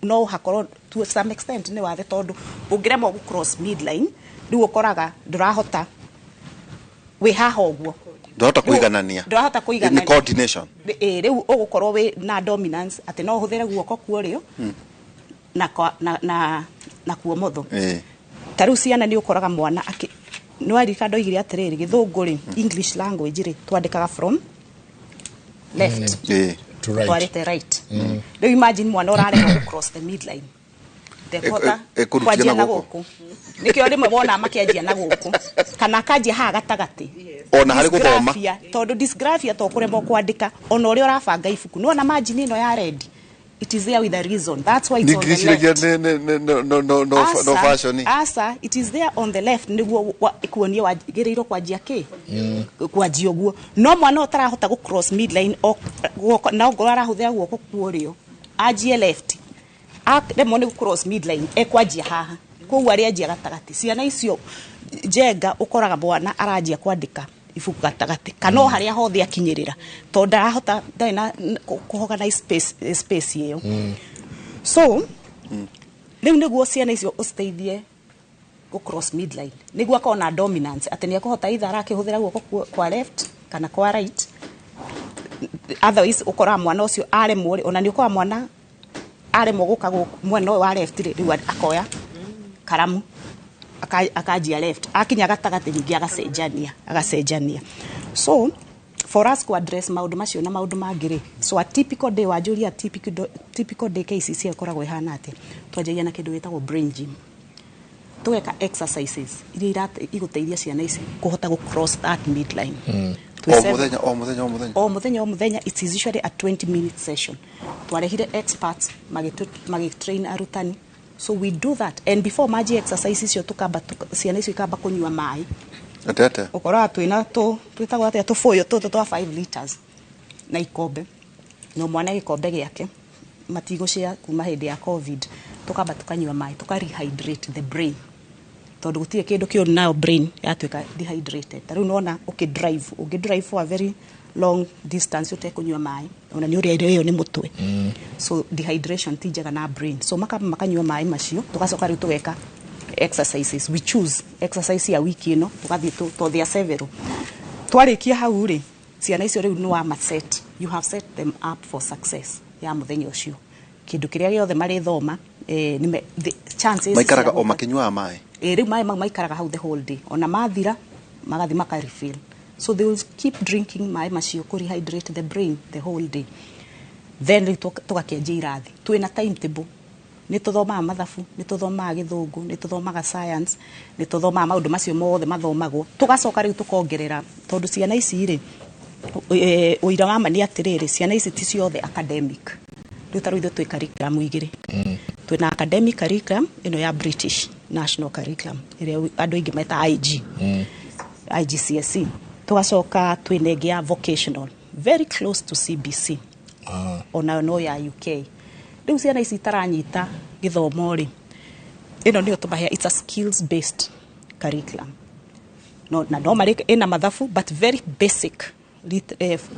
no hakorwo to some extent nĩ wathe, tondũ ũngĩremwo gũ cross midline, rĩu ũkoraga ndũrahota wĩ haha ũguo. Ndũrahota kũiganania. Ndũrahota kũiganania. Nĩ coordination. Ĩ, rĩu ũgũkorwo wĩ na dominance atĩ no ũhũthĩre guoko kuo rĩo na kuo motho. Ta rĩu ciana nĩ ũkoraga mwana akĩ nĩ warika ndoigire atĩrĩrĩ, gĩthũngũ rĩ, English language rĩ, twandĩkaga from left To right. twarĩte right. Rĩu imagine mwana ũraremwo gũ cross the midline, ndekũhota Ekũrutia kwanjia na na gũkũ. Gũkũ nĩkĩo rĩmwe wonaga makĩanjia na gũkũ kana akanjia haha gatagatĩ. Ona harĩ gũthoma. Dysgraphia, tondũ dysgraphia to kũremwo kwandĩka, ona ũrĩa ũrabanga ibuku nĩwona margin ĩno ya red, it is there with a reason. That's why it's on the Ningĩciragia left. no fashion. Asa, it is there on the left nĩguo kuonia wagĩrĩirwo kwanjia kĩ, kwanjia ũguo. No mwana ũtarahota gũ cross midline guoko, na ongorwo arahũthĩra guoko kuo rĩo anjie left, aremwo nĩ gũ cross midline, ekwanjia haha, koguo arĩanjia gatagatĩ. Ciana icio njenga ũkoraga mwana aranjia kwandĩka ibuku gatagatĩ kana o harĩa hothe akinyĩrĩra, tondũ ndarahota, ndarĩ na kũ organize space ĩyo. So rĩu nĩguo ciana icio ũciteithie gũ cross midline, nĩguo akorwo na dominance atĩ nĩ ekũhota either arakĩhũthĩra guoko kwa left kana kwa right. Otherwise ũkoraga mwana ũcio aremwo rĩ, ona nĩ ũkoraga mwana aremwo gũka gũkũ mwena ũyũ wa left rĩ, rĩu akoya karamu akanjia left, akinya gatagatĩ ningĩ agacenjania. So For us ku address maũndũ macio na maũndũ mangĩ rĩ, so a typical day, wanjũria, typical day KCC ĩkoragwo ĩhana atĩa? Twanjagia na kĩndũ gĩtagwo brain gym, tũgeka exercises iria igũteithia ciana ici kũhota gũ cross that midline. O muthenya, o muthenya, o muthenya? O muthenya, o muthenya. It is usually a 20-minute session. Twarehire experts magĩtrain arutani, so we do that, and before manjie exercise icio, tukamba ciana icio ikamba kũnyua maĩ. Atete. Ũkoraga twĩna twĩtagwo atĩa, tũbũyũ tũtũ twa 5 liters na ikombe, no mwana gĩkombe gĩake matigũcia kuma hĩndĩ ya COVID. Tukamba tukanyua maĩ, tuka rehydrate the brain, tondũ gũtirĩ kĩndũ kĩũru nayo brain yatuĩka dehydrated. Ta rĩu nona ũkĩ drive, ũngĩ drive for a very long distance ũtekũnyua maĩ, ona nĩ ũrĩa ĩyo nĩ mũtwe. So dehydration ti njega na brain, so makamba makanyua maĩ macio. Tugacoka rĩu tũgeka exercises. We choose exercise ya wiki ĩno, tũgathiĩ to there are several. Twarĩkia hau rĩ, ciana icio rĩu nĩ wama set, you have set them up for success ya mũthenya ũcio. Kĩndũ kĩrĩa gĩothe marĩthoma, the chances Maikaraga cia o makinyuaga maĩ? Ĩ, rĩu maĩ mau maikaraga hau the whole day. Ona mathira magathi maka refill, so they will keep drinking maĩ macio kũ rehydrate the brain the whole day. Then rĩu tũgakĩanjia irathi. Twĩna timetable: nĩ tũthomaga mathabu, nĩ tũthomaga gĩthũngũ, nĩ tũthomaga science, nĩ tũthomaga maũndũ macio mothe mathomagwo. Tũgacoka rĩu tũkongerera, tondũ ciana ici rĩ, ũira wa ma nĩ atĩrĩrĩ, ciana ici ti ciothe academic. Rĩu ta rĩu ithuĩ twĩ curriculum igĩrĩ. Twĩna academic curriculum ĩno ya British National Curriculum, ĩrĩa andũ aingĩ metaga IG, IGCSE. Tũgacoka twĩna ĩngĩ ya vocational, very close to CBC, onayo no ya UK. Rĩu ciana ici itaranyita gĩthomo rĩ, ĩno nĩyo tũmahea. It's a skills based curriculum, no, na no marĩ ĩna mathabu, but very basic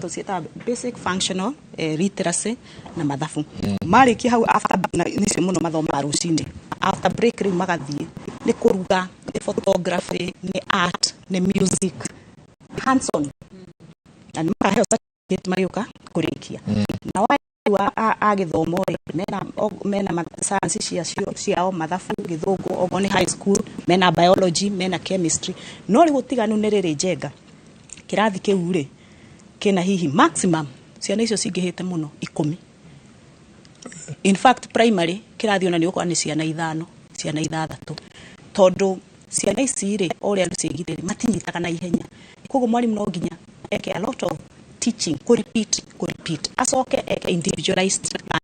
tũciĩtaga basic functional literacy na mathabu. Marĩkia hau, after na nĩcio mũno mathomaga rũcinĩ. After break rĩu magathiĩ nĩ kũruga, nĩ photography, nĩ art, nĩ music, hands on, na nĩ makaheo certificate magĩũka kũrĩkia. Na wa a gĩthomo rĩ, mena science ciao, mathabu, gĩthũngũ, okorwo nĩ high school mena biology, mena chemistry. No rĩu ũtiganu nĩ rĩrĩ, njenga kĩrathi kĩu rĩ, kĩna hihi maximum ciana icio cingĩhĩte mũno 10. In fact, primary kĩrathi ona nĩ ũgũkora nĩ ciana ithano, ciana ithathatũ, tondũ ciana ici rĩ, o ũrĩa ciĩgithĩrĩ matinyitaga na ihenya. Koguo mwarimũ no nginya eke a lot of teaching, kũ repeat, kũ repeat, acoke eke individualized plan.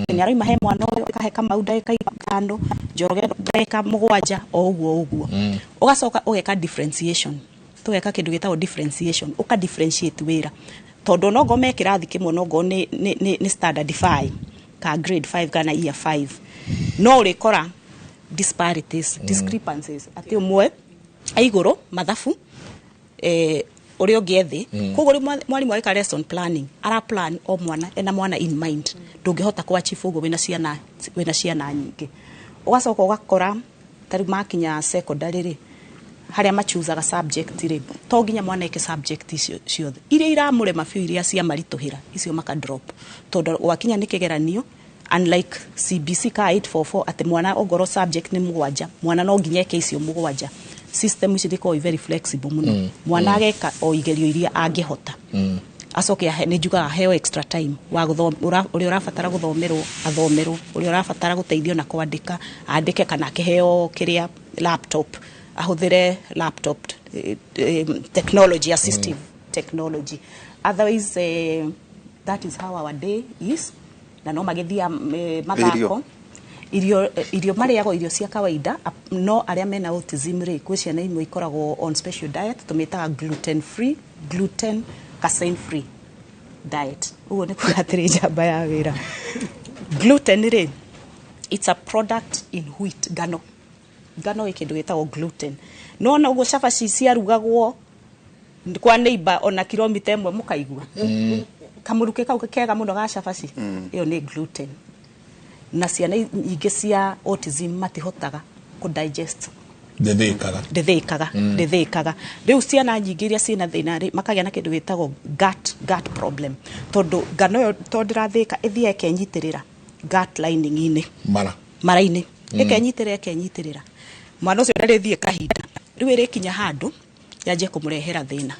Nĩ araima he mwana ũyũ, ĩkahe Kamau ndagĩka 5, Njoroge ndagĩka 7, o ũguo ũguo. Ũgacoka ũgeka differentiation. Tũgeka kĩndũ gĩtagwo differentiation, ũka differentiate wĩra, tondũ no ngorwo me kĩrathi kĩmwe, no ngorwo nĩ standard 5 ka grade 5 kana year 5, no ũrĩkora disparities, discrepancies, atĩ ũmwe e igũrũ mathabu, ũrĩa ũngĩ ethĩ. Koguo rĩu mwarimũ agĩka lesson planning, ara plan o mwana ena mwana in mind. Ndũngĩhota kũ achieve ũguo wĩna ciana nyingĩ. Ũgacoka ũgakora ta rĩu makinya secondary rĩ, harĩa machuzaga subject rĩ, to nginya mwana eke subject icio ciothe. Iria iramũrema biũ, iria ciamaritũhĩra, icio maka drop, tondũ gwakinya nĩ kĩgeranio, unlike CBC ka 844, atĩ mwana ongorwo subject nĩ mũgwanja, mwana no nginya eke icio mũgwanja. System ici ikoragwo i very flexible mũno. Mwana ageka o igerio iria angĩhota. Acoke nĩ njugaga heo extra time wa ũrĩa ũrabatara gũthomerwo athomerwo, ũrĩa ũrabatara gũteithio na kwandĩka andĩke, kana akĩheo kĩrĩa laptop ahũthĩre laptop, technology, assistive technology. Otherwise, that is how our day is. Na no magĩthia mathako. Irio. Irio marĩagwo irio cia kawaida, no arĩa mena autism rĩ, kwĩ ciana imwe ikoragwo on special diet, tũmĩtaga gluten free, gluten casein free diet. Ũguo nĩ kuga atĩrĩ, njamba ya wĩra, gluten rĩ, it's a product in wheat, ngano. Ngano ĩ kĩndũ gĩtagwo gluten. No ona ũguo cabaci ciarugagwo kwa neighbor ona kilomita 1, mũkaigua kamũrukĩ kau kega mũno ga cabaci, ĩyo nĩ gluten. Na ciana nyingĩ cia autism matihotaga kũ digest. Ndĩthĩkaga. Ndĩthĩkaga. Ndĩthĩkaga. Rĩu ciana nyingĩ iria ciĩna thĩna rĩ, makagĩa na kĩndũ gĩtagwo gut problem, tondũ ngano ĩyo tondũ ndĩrathĩka, ĩthiaga ĩkenyitĩrĩra gut lining-inĩ. Mara. Mara-inĩ. Ĩkenyitĩrĩra, ĩkenyitĩrĩra. Mwana ũcio ndarĩthiĩ kahinda, rĩu ĩrĩkinya handũ yanjie kũmũrehera thĩna.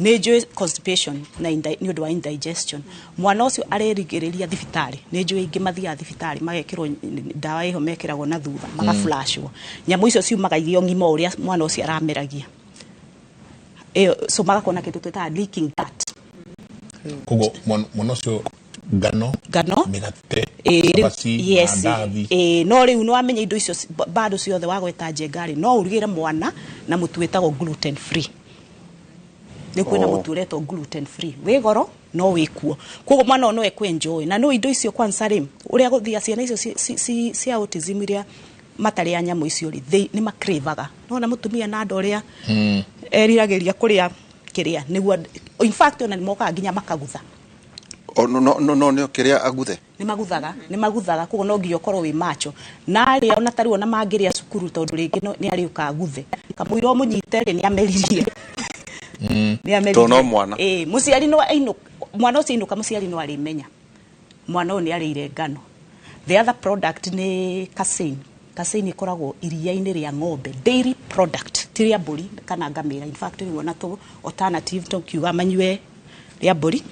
Nĩ njũĩ constipation na nĩ ũndũ wa indigestion, mwana ũcio arerigĩrĩria thibitarĩ. Nĩ njũĩ ingĩ mathiaga thibitarĩ magekĩrwo ndawa ĩho mekĩragwo na thutha, magaflashwo nyamũ icio ciumaga irio ng'ima ũrĩa mwana ũcio arameragia ĩyo, so magakorwo na kĩndũ twĩtaga leaking gut. Koguo mwana ũcio ngano, ngano, mĩgate, Ĩĩ, cabaci, yes. mandathi. Ĩĩ, no rĩu nĩ wamenya indo icio bado ciothe wagweta njenga rĩ, no ũrugĩre mwana na mũtu wĩtagwo gluten free. Nĩ kwĩna mũtu ũretwo gluten free, wĩ goro no wĩkuo, koguo mwana ũyũ no ekũ-enjoy na no indo icio. Kwanza rĩ, ũrĩa gũthia ciana icio cia autism iria matarĩ a nyamũ icio rĩ, nĩ macravaga nona mũtumia na andũ ũrĩa eriragĩria kũrĩa kĩrĩa nĩguo. In fact, ona nĩ mokaga nginya makagutha. O, no no no no nĩ kĩrĩa aguthe. Nĩ maguthaga, nĩ maguthaga, koguo no nginya ũkorwo wĩ macho na arĩa ona tarĩu ona mangĩrĩa cukuru, tondũ rĩngĩ nĩ arĩũka aguthe kamũira ũmũnyite rĩ, nĩ ameririe, nĩ ameririe. Tondũ no mwana. Ĩĩ, mũciari no ainũ mwana ũcio ainũka, mũciari no arĩmenya mwana ũyũ nĩ arĩire ngano. The other product nĩ casein. Casein ĩkoragwo iria-inĩ rĩa ng'ombe, dairy product, ti rĩa mbũri kana ngamĩra. In fact, rĩu ona tũ alternative tũkiuga manyue rĩa mbũri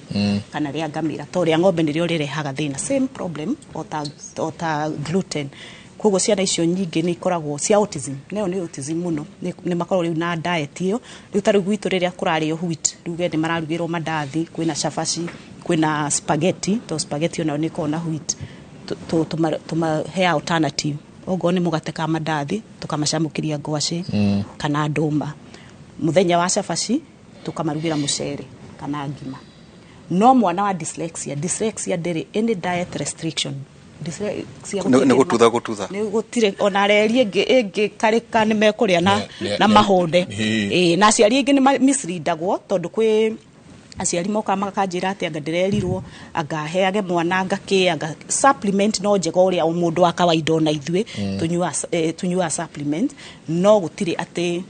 kana rĩa ngamĩra, to rĩa ng'ombe nĩrĩo rĩrehaga thĩna, same problem ota gluten. Koguo ciana icio nyingĩ nĩ ikoragwo cia autism, nayo nĩ autism mũno, nĩ makoragwo rĩu na diet ĩyo. Rĩu ta rĩu gwitũ rĩrĩa kũrarĩo wheat, rĩu ge nĩ mararugĩrwo mandathi, kwĩna cabaci, kwĩna spaghetti, to spaghetti onayo nĩ ĩkoragwo na wheat. Tũmahe alternative, okorwo nĩ mũgate ka mandathi, tũkamacamũkĩria ngwacĩ kana ndũma. Mũthenya wa cabaci tũkamarugĩra mũcere kana ngima. No mwana wa dyslexia, dyslexia ndĩrĩ any diet restriction. Dyslexia Nĩ gũtutha gũtutha. Nĩ gũtirĩ ona reri ĩngĩ ĩngĩkarĩka nĩ mekũrĩa na na mahũnde. Ĩĩ, na aciari aingĩ nĩ misleadagwo, tondũ kwĩ aciari mokaga makanjĩra atĩ anga ndĩrerirwo anga heage mwana anga kĩ anga supplement. No njega ũrĩa o mũndũ wa kawaida ona ithuĩ tũnyuaga supplement, no gũtirĩ atĩ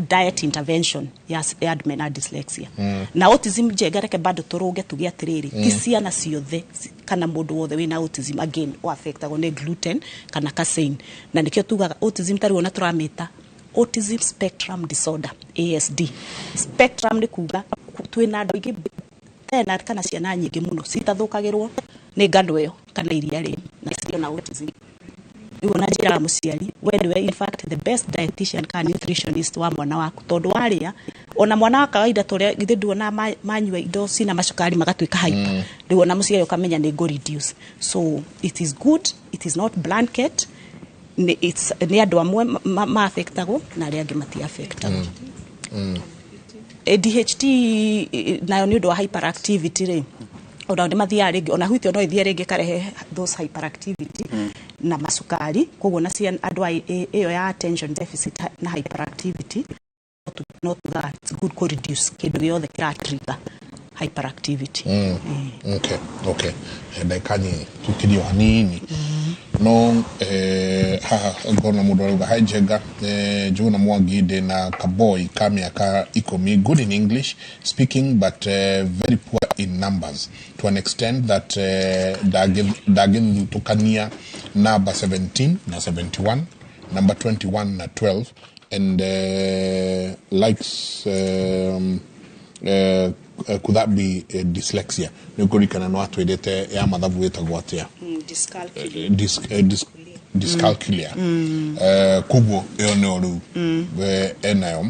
diet intervention ya andũ mena dyslexia na autism. Njenga reke bado tũrũnge tuge atĩrĩrĩ, ti ciana ciothe kana mũndũ wothe wĩna autism again affectagwo nĩ gluten kana casein, na nĩkĩo tugaga autism tarĩu ona tũramĩta autism spectrum disorder, ASD. Spectrum nĩ kuga twĩna andũ aingĩ tena kana ciana nyingĩ mũno citathũkagĩrwo nĩ ngano ĩyo kana iria rĩ na cirĩ na autism. Rĩu ona njĩraga mũciari, we nĩwe in fact the best dietitian kana nutritionist wa mwana waku, tondũ warĩa ona mwana wa kawaida tũrĩa githĩ nduona manyua indo cina macukari magatuĩka hyper. Rĩu ona mũciari ũkamenya nĩ ngũ reduce. So it is good, it is not blanket. Nĩ andũ amwe ma affectagwo na arĩa angĩ mati affectagwo. ADHD nayo nĩ ũndũ wa hyperactivity rĩ, ona nĩ mathiaga rĩngĩ ona wheat no ĩthiĩ rĩngĩ karehe those hyperactivity na macukari. Koguo na ciana andũ a ĩyo ya attention deficit na hyperactivity, no tugaga it's good kũ reduce kĩndũ gĩothe kĩra trigger hyperactivity. Okay, ndagĩka nyinyi tukirio hanini no haha ngona mũndũ arauga, "Hi Njenga, Njuguna Mwangi, ndĩ na kaboy ka mĩaka 10, good in English speaking but very poor in numbers to an extent that ndangĩthutũkania number 17 na 71, number 21 na 12 and likes could that be dyslexia?" Nĩ ũkũririkana no atwĩrĩte ya mathabu ĩtagwo atĩa? Dyscalculia. Koguo ĩyo nĩyo rĩu enayo.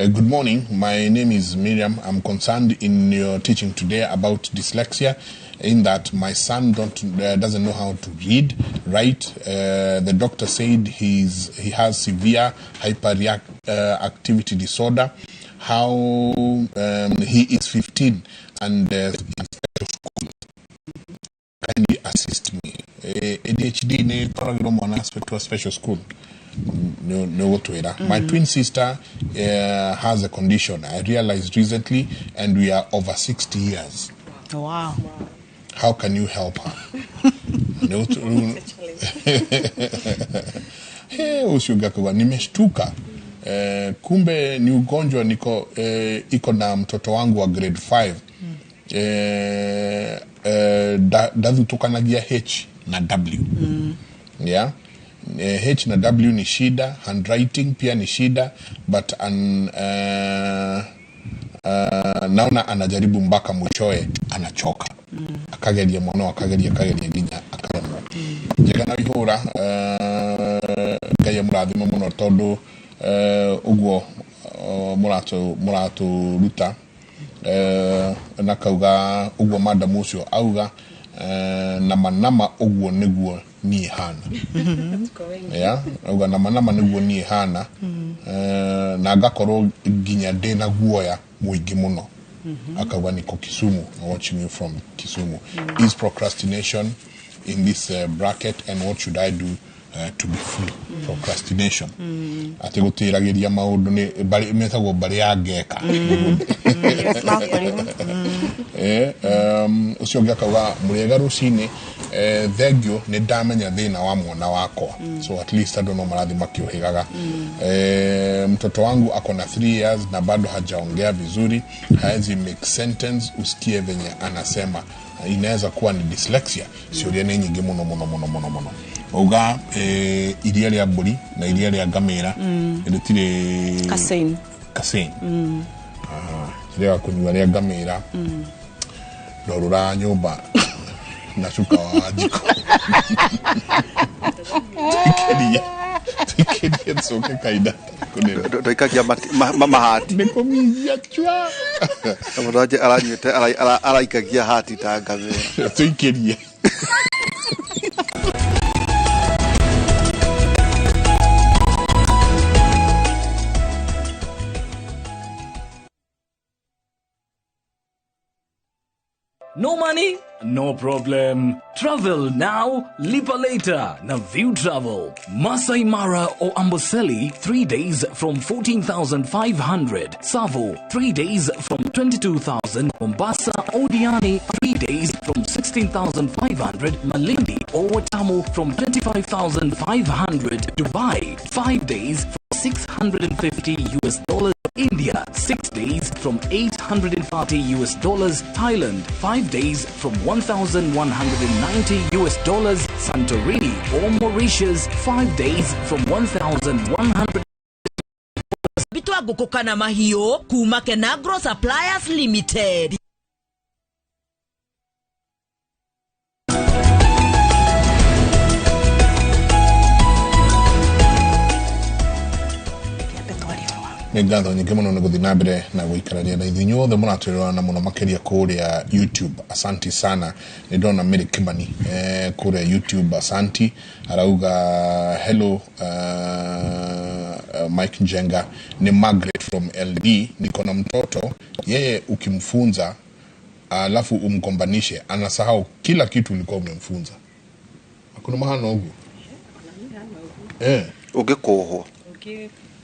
"Good morning, my name is Miriam. I'm concerned in your teaching today about dyslexia in that my son doesn't know how to read, write. The doctor said he has severe hyperactivity disorder. How he is 15 and in special school. Kindly assist me." ADHD nĩ ĩtwaragĩrwo mwana to a special school? Nĩ ũgũtwĩra. "My twin sister has a condition I realized recently and we are over 60 years. How can you help her?" He, ũcio ngakauga nimeshtuka, kumbe ni ugonjwa niko iko na mtoto wangu wa grade 5. Ndathutũkanagia H na W. Yeah. H na W ni shida, handwriting pia ni shida, but Naona anajaribu mpaka mwishowe anachoka. Akageria mwana, akageria akageria nginya akaremwo. Njega na ihura, Ngai amũrathime mũno tondũ ũguo mũratũruta na kauga ũguo madam ũcio auga nama nama ũguo nĩguo niĩ hana. Yeah, auga nama nama nĩguo niĩ hana, na ngakorwo nginya ndĩna guoya mũingĩ mũno. Akauga niko Kisumu, watching you from Kisumu. Is procrastination in this bracket, and what should I do to be free? Procrastination. Ati gutiragiria maundu ni bari metagwo bari ya ngeka. Ucio ũngĩ akauga mũrĩega rũcinĩ, thengio nĩ ndamenya thĩna wa mwana wakwa. So at least andũ no marathiĩ makĩũhĩgaga. Mtoto wangu ako na 3 years na bado hajaongea vizuri, haezi make sentence, usikie venye anasema. Inaweza kuwa ni dyslexia. Ciũria nĩ nyingĩ mũno mũno mũno mũno mũno. Auga iria rĩa mbũri na iria rĩa ngamĩra rĩtirĩ casein. Casein. Rĩrĩa kũnyua rĩa ngamĩra ndorũra nyũmba na cuka wa njiko. Tuikeria tucoke kainda. Ndoikagia mahati. Nĩ kũmithia chua. Mũndũ aranyuĩte araikagia hati ta ngamĩra. Tuikerie. No money? No problem. Travel now, lipa later. Na View Travel. Masai Mara or Amboseli, 3 days from 14,500. Savo, 3 days from 22,000. Mombasa or Diani, 3 days from 16,500. Malindi or Watamu from 25,500. Dubai, 5 days from $650. India, 6 days from $840. Thailand, 5 days from $1,190. Santorini or Mauritius, 5 days from 1,100. Bitwa ngũkũ kana mahiũ kuma Kenagro Suppliers Limited. Nĩ ngatho nyingĩ mũno nĩ gũthiĩ na mbere na gũikarania na ithuĩ inyuothe mũratwĩrora na mũno makĩria kũrĩa YouTube. Asanti sana. Nĩ ndona Mary Kimani kũrĩa YouTube. Asanti. Arauga hello Mike Njenga, ni Margaret from LD, niko na mtoto yeye ukimfunza alafu umgombanishe anasahau kila kitu ulikuwa umemfunza. Hakuna mahana ugu. Ũngĩkũhwo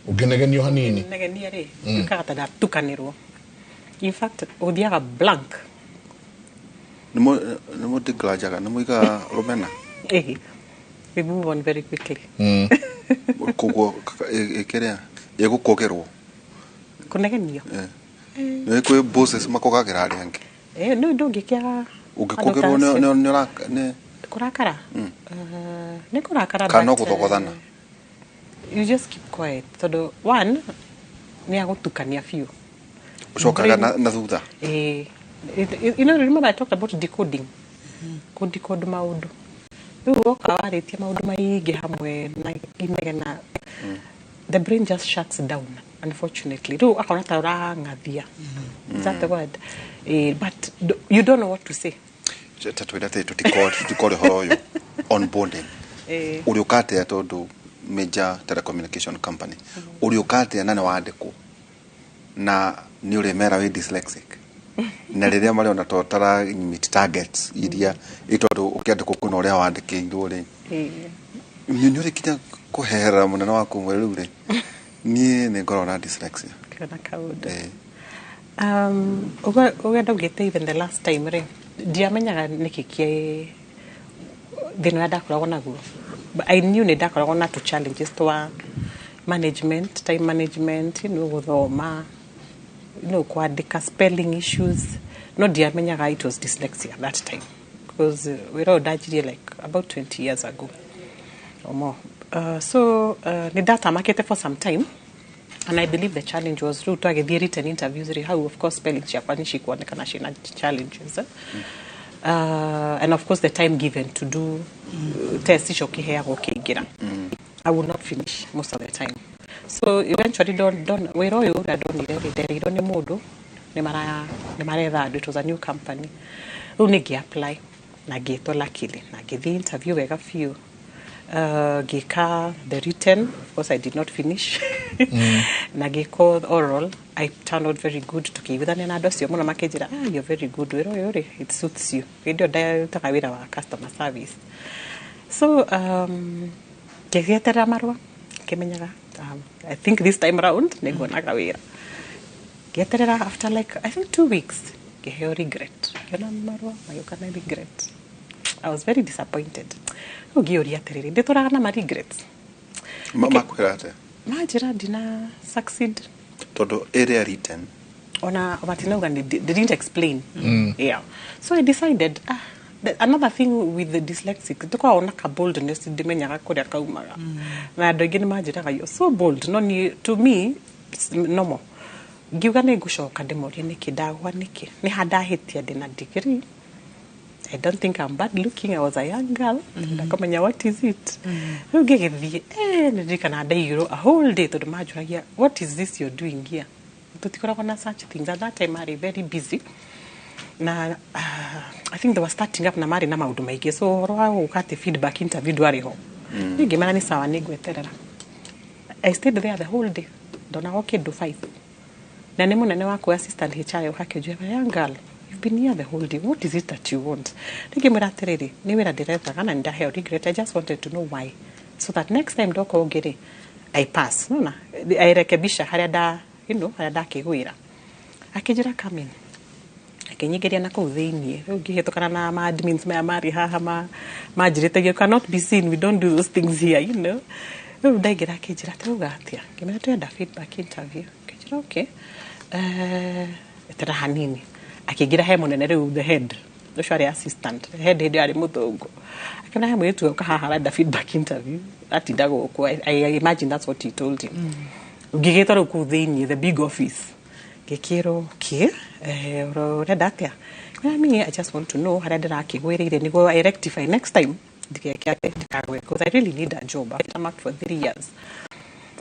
ũngĩnegenio hanini. Negenia rĩ, ũkaga ta ndatukanĩrwo. In fact, ũthiaga blank. Nĩ mũndinglanjaga, nĩ mũigaga rũmena. We move on very quickly. Koguo ĩkĩrĩa ĩgũkũgĩrwo. Kũnegenio. Nĩ kwĩ bosses makũgagĩra arĩa angĩ. No ndũngĩkĩaga. Ũngĩkũgĩrwo nĩ kũrakara. Nĩ kũrakara. Kana gũthogothana. You just keep quiet. Tondũ one nĩ agũtukania biũ. Ũcokaga na thutha. You know, remember I talked about decoding. Kũdecode maũndũ. Rĩu woka warĩtie maũndũ maingĩ hamwe na inegena. The brain just shuts down, unfortunately. Rĩu akona ta ũrang'athia. Is that the word? But you don't know what to say. Tatwĩra atĩ tũtikore ũhoro ũyũ onboarding. Ũrĩũka atĩa tondũ major telecommunication company. Ũrĩũka atĩa na nĩ wandĩkwo na nĩ ũrĩmera wĩ dyslexic na rĩrĩa marĩona to tara meet targets iria tondũ ũkĩandĩkwo kwĩna ũrĩa wandĩkĩirwo rĩ, nĩ ũrĩkinya kũhera mũnene waku mwĩre rĩu rĩ, niĩ nĩ ngoragwo na dyslexia kana kaũndũ. Ũguo ndaugĩte even the last time rĩ, ndiamenyaga nĩkĩ kĩ thĩna ũrĩa ndakoragwo naguo. But I knew nĩ ndakoragwo na two challenges twa management, time management, you know, gũthoma, you know, kwandĩka, spelling issues. No ndiamenyaga it was dyslexia that time because wĩra ũyũ ndanjirie like about 20 years ago or more. So nĩ ndatamakĩte for some time. And I believe the challenge was rĩu twagĩthiĩ written interviews rĩ, hau of course spelling ciakwa nĩ cikuonekana ciĩna challenges, eh? And of course the time given to do test icio ũkĩheagwo ũkĩingĩra, I would not finish most of the time. So eventually don wĩra ũyũ ũrĩa ndonire rĩ, ndereirwo nĩ mũndũ nĩ maretha andũ. It was a new company. Rĩu nĩ ngĩ-apply na ngĩtwo luckily na ngĩthiĩ interview wega biũ. Ngĩka the written, of course I did not finish, na ngĩka oral. I turned out very good. Tukĩiguithania na andũ acio mũno, makĩnjĩra, "Ah, you're very good, wĩra ũyũ rĩ, it suits you." Hĩndĩ ĩyo ndarutaga wĩra wa customer service. So ngĩgĩeterera marũa ngĩmenyaga, I think this time round nĩnguonaga wĩra. Ngĩeterera, after like I think 2 weeks ngĩheo regret. Ngĩona marũa magĩũka na regret. I was very disappointed. Rĩu ngĩũria atĩrĩrĩ, ndĩtũraga na ma regrets? Makwĩra atĩa? Manjĩra ndina succeed. Tondũ ĩrĩa written? Ona matinauga they didn't explain. Yeah, so I decided, ah, another thing with the dyslexic, tũkoragwo na ka boldness, ndimenyaga kũrĩa kaumaga, na andũ aingĩ nĩ manjĩraga, "You're so bold," no ni to me it's normal. Ngiuga nĩ ngũcoka ndĩmorie nĩkĩ ndagwa, nĩkĩ nĩ ha ndahĩtia. Ndĩna degree, I don't think I'm bad looking. I was a young girl. Ndakamenya what is it. Rĩu ngĩgĩthiĩ, nĩ ndirikana ndaigirwo a whole day tondũ manjũragia, "What is this you're doing here? Tũtikoragwo na such things." At that time marĩ very busy na I think they were starting up na marĩ na maũndũ maingĩ, so ũhoro wa gũka atĩ feedback interview ndwarĩ ho. Niĩ ngĩmera nĩ sawa, nĩ ngweterera. I stayed there the whole day, ndonaga kĩndũ 5 na nĩ mũnene wakwa, assistant HR, akĩnjĩra, "Young girl, you've been here the whole day. What is it that you want?" Ngĩmwĩra atĩrĩrĩ, nĩ wĩra ndĩrethaga na nĩ ndaheo regret. I just wanted to know why so that next time ndoka ũngĩ rĩ, I pass, nona airekebisha harĩa nda you know harĩa ndakĩgwĩra. Akĩnjĩra, "Come in." Akĩnyingĩria na kũu thĩiniĩ. Rĩu ngĩhĩtũkana na ma admins maya marĩ haha manjĩrĩte, "You cannot be seen, we don't do those things here." Rĩu ndaingĩra, akĩnjĩra, "Tũrauga atĩa?" Ngĩmwĩra, "Tũrenda feedback interview." Akĩnjĩra, "Okay, eterera hanini." Akĩingĩra he mũnene rĩu, the head ũcio arĩ assistant head hĩndĩ ĩyo arĩ mũthũngũ. Akĩmwĩra, "He mũirĩtu oka haha arenda feedback interview, atinda gũkũ." I imagine that's what he told him. Ngĩgĩtwo rĩu kũu thĩiniĩ, the big office, ngĩkĩrwo, "Okay, ũrenda atĩa?" Ngĩmwĩra, "Me, I just want to know harĩa ndĩrakĩgwĩrĩire nĩguo I rectify next time ndigeke atĩ ndikagwe, because I really need a job. I've worked for 3 years."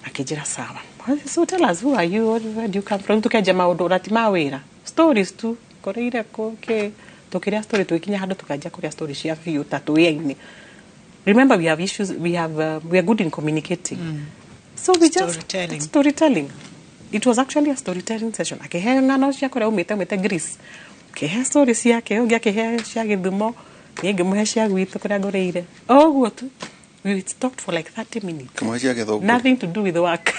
Akĩnjĩra, "Sawa, so tell us, who are you? Where do you come from?" Tukenja maũndũ ũrati ma wĩra, stories tu, koreire kũ kĩ, tũkĩrĩa story, tũgĩkinya handũ tũkanjia kũrĩa story cia biũ ta twĩ-inĩ. Remember, we have issues, we are good in communicating, so we just Storytelling. Storytelling. It was actually a storytelling session. Akĩhe ng'ano cia kũrĩa umĩte Greece, akĩhe story ciake, ũngĩ akĩhe cia Gĩthumo, niĩ ngĩmũhe cia gwitũ kũrĩa ngũrĩire, o ũguo tu. We talked for like 30 minutes. Kĩmwe cia Gĩthũngũ. Nothing to do with work.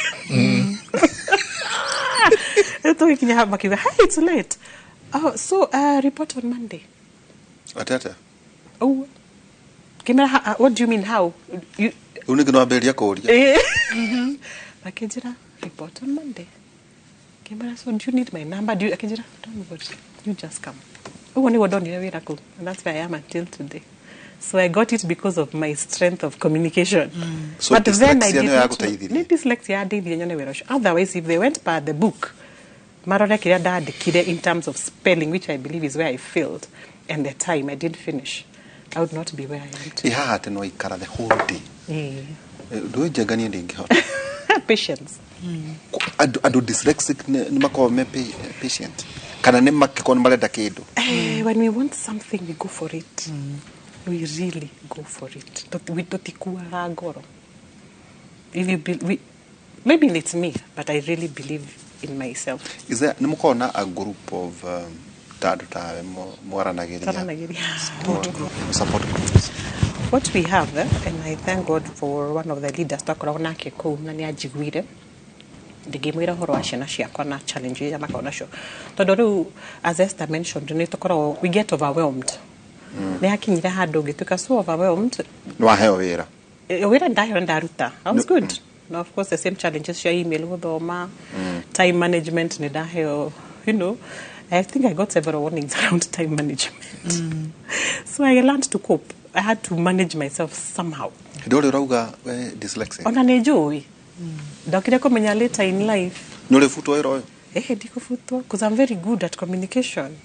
Rĩu tũgĩkinya hau makiuga, "Hey, it's late. Oh, so report on Monday." Atĩ atĩa? Ũguo ngĩmera, "What do you mean, how you?" Rĩu ningĩ nĩwambĩrĩria kũũria. Makĩnjĩra, "Report on Monday." Ngĩmera, "So do you need my number? Do you?" Akĩnjĩra, "Don't worry, you just come." Ũguo nĩguo ndonire wĩra kũu, and that's where I am until today. So I got it because of my strength of communication. So But then I dyslexia did nĩyo not. yagũteithirie? Nĩ dyslexia yandeithirie nyone wĩra ũcio. Otherwise, if they went by the book, marore kĩrĩa ndandĩkire in terms of spelling, which I believe is where I failed, and the time I didn't finish, I would not be where I am Ĩ today. haha atĩ no ikara the whole day? Ndũĩ njenga niĩ ndingĩhota. Patience. Andũ dyslexic nĩ makoragwo me patient kana nĩ makĩkorwo nĩ marenda kĩndũ? When we want something, we go for it. We really go for it. We tũtikuaga ngoro. If you be, we, maybe it's me, but I really believe in myself. Is there, nĩ mũkoragwo na a group of ta andũ tawe mwaranagĩria? Twaranagĩria. Support groups. What we have, and I thank God for one of the leaders twakoragwo nake kũu na nĩ anjiguire ndingĩmwĩra ũhoro wa ciana ciakwa na challenge iria makoragwo nacio, tondũ rĩu as Esther mentioned, nĩ tũkoragwo, we get overwhelmed. Nĩ hakinyire handũ ngĩtuĩka so overwhelmed. Nĩ waheo wĩra? Wĩra ndaheo ndaruta. I was good. No, of course the same challenges cia email gũthoma, time management, nĩ ndaheo. I think I got several warnings around time management, so I learned to cope. I had to manage myself somehow. Hĩndĩ ĩrĩa ũrauga we dyslexic? Ona nĩ njũĩ. Ndokire kũmenya later in life. Nĩ ũrĩbutwo wĩra ũyũ? Eh, ndikũbutwo because I'm very good at communication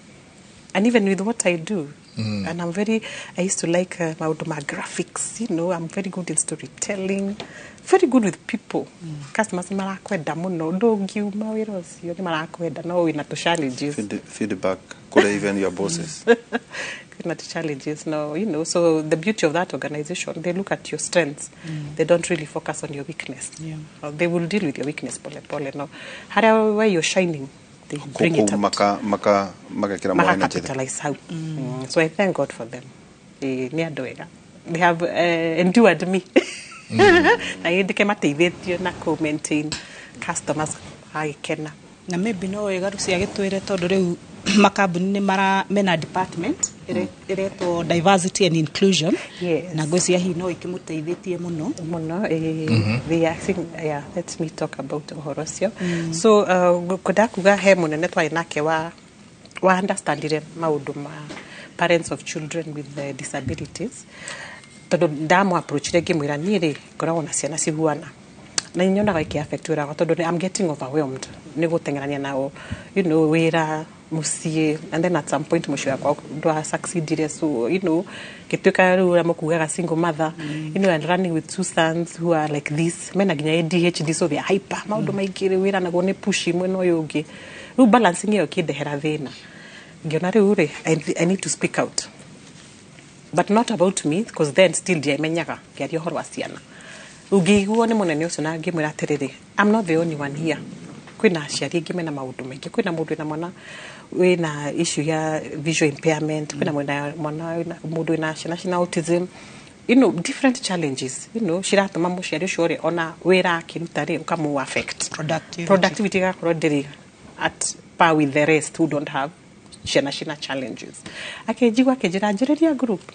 and even with what I do. And I used to like maũndũ ma graphics, I'm very good in storytelling, very good with people. Customers marakwenda mũno, ndũngiuma wĩra ũcio nĩ marakwenda, no wĩna tũ challenges. Feedback kũrĩ even your bosses. Kwĩna tũ challenges, no, so the beauty of that organization, they look at your strengths. They don't really focus on your weakness. They will deal with your weakness pole pole, no. Harĩa where you're shining, they bring it Kũu out. Maka magekĩra more energy there. Makacapitalize hau. So I thank God for them. Nĩ andũ ega. They have endured me. Na ĩndĩke mateithĩtio na kũ maintain customers agĩkena. Na maybe no wega Lucy agĩtwĩre, tondũ rĩu makambuni nĩ mara mena department ĩretwo diversity and inclusion. Yes. Na ngwĩciria hihi no ĩkĩmũteithĩtie mũno. Mũno, they are saying, yeah, let me talk about ũhoro ũcio. So ngwenda kuga he mũnene twarĩ nake wa understandire maũndũ ma parents of children with disabilities, tondũ ndamũ approachire ngĩmwĩra niĩ rĩ ngoragwo na ciana cihuana na nĩ nyonaga ikĩ affect wĩra wakwa, tondũ I'm getting overwhelmed nĩ gũteng'erania nao, wĩra, mũciĩ, and then at some point mũciĩ wakwa ndwa succeedire, so ngĩtuĩka rĩu ũrĩa mũkugaga single mother, and running with two sons who are like this, mena nginya ADHD, so they are hyper, maũndũ maingĩ, rĩu wĩra naguo nĩ push mwena ũyũ ũngĩ, rĩu balancing ĩyo ĩkĩndehera thĩna. Ngĩona rĩu rĩ I need to speak out, but not about me, because then still ndiamenyaga, ngĩaria ũhoro wa ciana. Ũngĩiguo nĩ mũnene ũcio na ngĩmwĩra atĩrĩrĩ, I'm not the only one here, kwĩna aciari aingĩ mena maũndũ maingĩ, kwĩna mũndũ wĩna mwana wĩna issue ya visual impairment, kwĩna mwana mũndũ wĩna ciana cina autism, different challenges, ciratũma mũciari ũcio rĩ ona wĩra akĩruta rĩ ũkamũ affect. Productivity. Productivity ĩgakorwo ndĩrĩ at par with the rest who don't have ciana cina challenges. Akĩnjigua akĩnjĩra anjĩrĩria group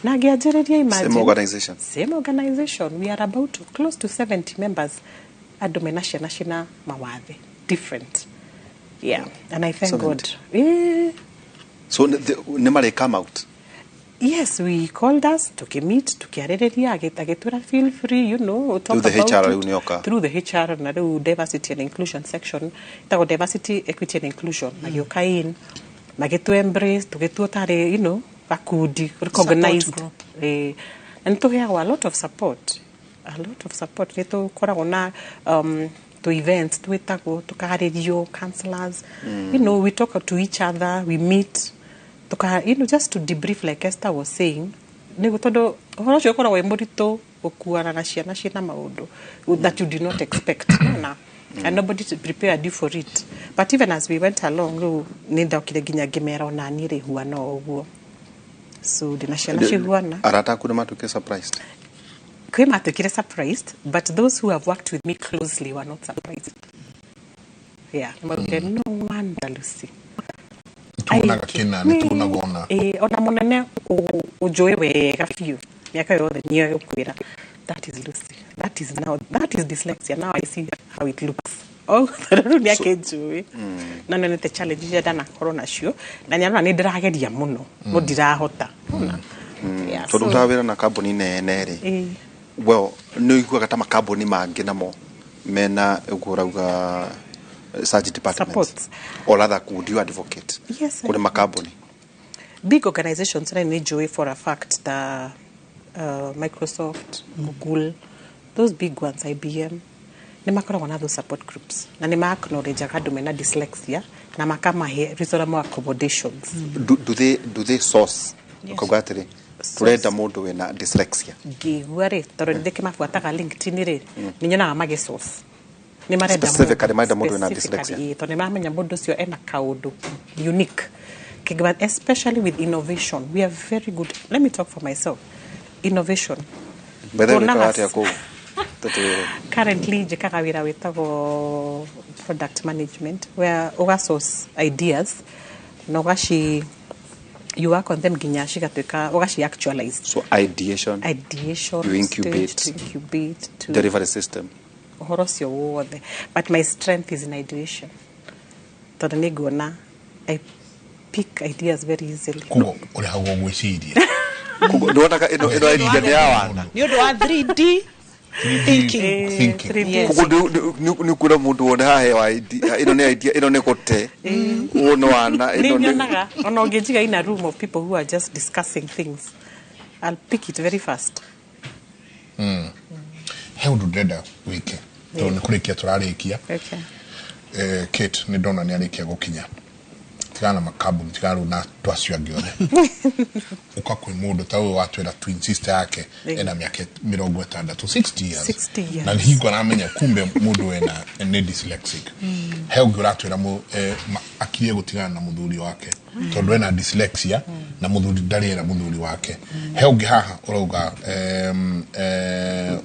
na ngĩanjĩrĩria, imagine. Same organization. Same organization. We are about close to 70 members, andũ mena ciana cina mawathe different, yeah, and I thank 70. God. So nĩ marĩ come out? Yes, we called us, tukimeet, tukiarĩrĩria, agĩtwĩra feel free, talk Through the about HR it. Rĩu nĩoka. Through the HR, na rĩu diversity and inclusion section, ĩtagwo diversity, equity and inclusion, magĩũka in, magĩtũ embrace, tũgĩtuo tarĩ gakundi recognized. Group. Na nĩ tũheagwo a lot of support, a lot of support. Nĩ tũkoragwo na to events twĩtagwo, tũkarĩrio, counselors, we talk to each other, we meet tuka, just to debrief, like Esther was saying, nĩguo tondũ ũhoro ũcio ũkoragwo wĩ mũritũ gũkuana na ciana ciĩna maũndũ that you did not expect na and nobody prepared you for it. But even as we went along, rĩu nĩ ndokire nginya ngĩmera ona niĩ rĩ huana o ũguo, so ndĩna ciana cihuana. Arata aku nĩ matuĩkire surprised? Kwĩ matuĩkire surprised, but those who have worked with me closely were not surprised, yeah. Maugire, "No wonder, Lucy." Tuonaga kĩna nĩ tuonaga ona. Ona mũnene ũnjũĩ wega biũ mĩaka yothe nĩyo gũkwĩra, "That is Lucy, that is now, that is dyslexia. Now I see how it looks." Oh, tondũ rĩu nĩ akĩnjũĩ na nonete challenge iria ndanakorwo nacio na nĩarona nĩ ndĩrageria mũno no ndirahota. Ona. Yeah, Tondũ so- utaga wĩra na kambuni nene rĩ, well, nĩ ũiguaga ta makambuni mangĩ namo mena ũguo ũrauga such departments? Supports. Or rather, could you advocate Yes, I kũrĩ makambuni? Big organizations na nĩ for a fact the Microsoft, Google, those big ones, IBM, nĩ makoragwo na those support groups na nĩ ma acknowledgeaga andũ mena dyslexia na makamahe reasonable accommodations. Do they source? Yes. Ukauga atĩrĩ, tũrenda mũndũ wĩna dyslexia? Ngĩigua rĩ, tondũ nĩ ndĩkĩmabuataga LinkedIn rĩ, nĩ nyonaga magĩ source nĩ marenda. Specifically marenda mũndũ wĩna Specifically, dyslexia. Ĩĩ, tondũ nĩ maramenya mũndũ ũcio ena kaũndũ unique. But especially with innovation, we are very good. Let me talk for myself, innovation. By the way, Tuonaga wĩkaga atĩa kũu? Tũtwĩre. Currently njĩkaga wĩra wĩtagwo product management, where ũga source ideas na ũgaci you work on them nginya cigatuĩka ũgaci actualize. So ideation, ideation you incubate, stage, to incubate, to delivery system. Ũhoro ũcio wothe, but my strength is in ideation, tondũ nĩ nguona I pick ideas very easily. Koguo ũrehagwo gwĩciria. Ndwonaga ĩno idea nĩ ya wana. Nĩ ũndũ wa 3D. Thinking. Thinking. Yes. Koguo nĩ kwĩra mũndũ wothe haha he wa idea, ĩno nĩ idea, ĩno nĩ gũte, ũyũ nĩ wana, Nĩ ĩno nĩ nyonaga ona ũngĩnjiga in a room of people who are just discussing things, I'll pick it very fast. He ũndũ ndĩrenda wĩke tondũ nĩ kũrĩkia tũrarĩkia. Okay. Kate nĩ ndona nĩ arĩkia gũkinya, tigana na makambuni, tigana rĩu na andũ acio angĩ othe, ũka kwĩ mũndũ ta ũyũ watwĩra twin sister yake ena mĩaka 60, 60 years. 60 years. Na hingo aramenya kumbe mũndũ wena nĩ dyslexic. He ũngĩ ũratwĩra akirie gũtigana na mũthuri wake tondũ ena dyslexia na mũthuri ndarĩ era mũthuri wake. He ũngĩ haha ũrauga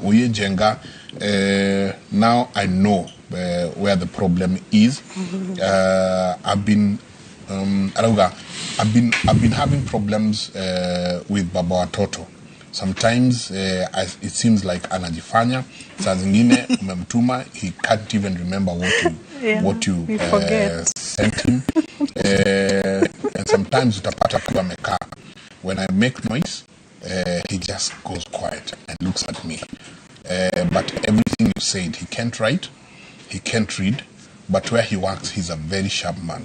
ũyĩ Njenga, now I know where the problem is. I've been arauga I've been having problems with baba watoto. Sometimes it seems like anajifanya, saa zingine umemtuma, he can't even remember what you what you we forget. Sent him, and sometimes utapata akiwa amekaa, when I make noise, he just goes quiet and looks at me. But everything you said, he can't write, he can't read, but where he works, he's a very sharp man.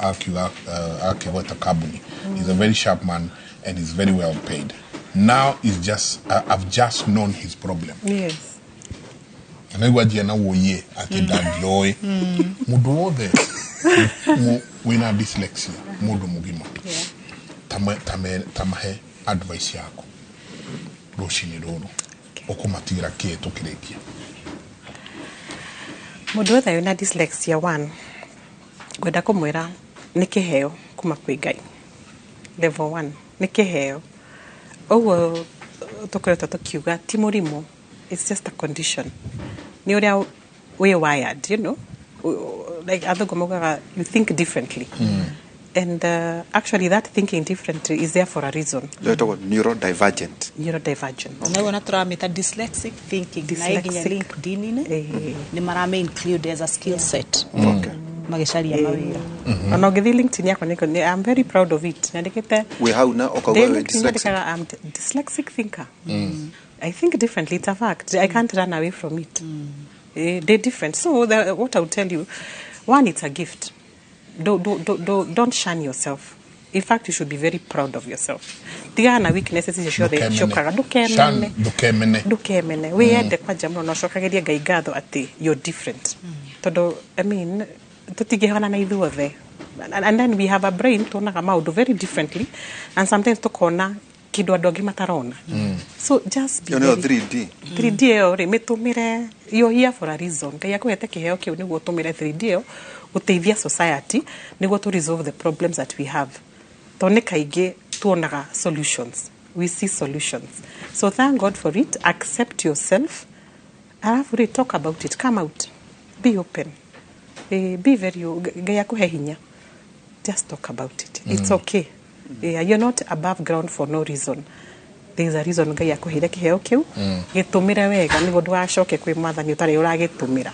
Akiweta Kabuni. He's a very sharp man and he's very well paid. Now it's just, I've just known his problem. Anaigua njia na woye atĩ ndangĩoĩ mũndũ wothe wĩna dyslexia, mũndũ mũgima, tamahe advice yaku rũcinĩ rũrũ, ũkũmatigĩra kĩ tũkĩrĩkia? Mũndũ wothe wĩna dyslexia, one, ngwenda kũmwĩra nĩ kĩheo kuma kwĩ Ngai. Level one, nĩ kĩheo. Ũguo tũkoretwo tũkiuga ti mũrimũ, it's just a condition, nĩ ũrĩa wĩ wired, like athũngũ maugaga you think differently, and actually that thinking differently is there for a reason. Ĩtagwo neurodivergent. Neurodivergent. Naguo na tũramĩta dyslexic thinking na ĩnginya Dyslexic. LinkedIn-inĩ nĩ marame include as a skill set magĩcaria mawĩra. Ona ũngĩthiĩ LinkedIn yakwa I'm very proud of it, nyandĩkĩte Wĩ hau na ũkauga wĩ LinkedIn dyslexic. nyandĩkaga I'm dyslexic thinker. I think differently. It's a fact. I can't run away from it. They're different. So what I would tell you, one, it's a gift. Don't shun yourself. In fact, you should be very proud of yourself. Tigana na weaknesses icio ciothe Ndũkemene. ciũkaga. Ndũkemene. Shun, ndũkemene. Ndũkemene, wĩyende kwanja mũno na ũcokagĩrie Ngai ngatho atĩ you're different, tondũ I mean, tũtingĩhana na ithuothe, and then we have a brain tuonaga maũndũ very differently, and sometimes tũkona kĩndũ andũ angĩ matarona. So just be Ĩyo nĩyo very 3D. 3D ĩyo rĩ, mĩtũmĩre. You're here for a reason. Ngai akũhete kĩheo kĩu nĩguo ũtũmĩre 3D ĩyo gũteithia society, nĩguo to resolve the problems that we have, tondũ nĩ kaingĩ tuonaga solutions, we see solutions. So thank God for it. Accept yourself, alafu rĩ, talk about it, come out, be open, be very, Ngai akũhe hinya. Just talk about it. It's okay. Yeah, you're not above ground for no reason. There is a reason Ngai akũheire kĩheo kĩu. Gĩtũmĩre wega nĩguo ndũgacoke kwĩ Mwathani ũtarĩ ũragĩtũmĩra.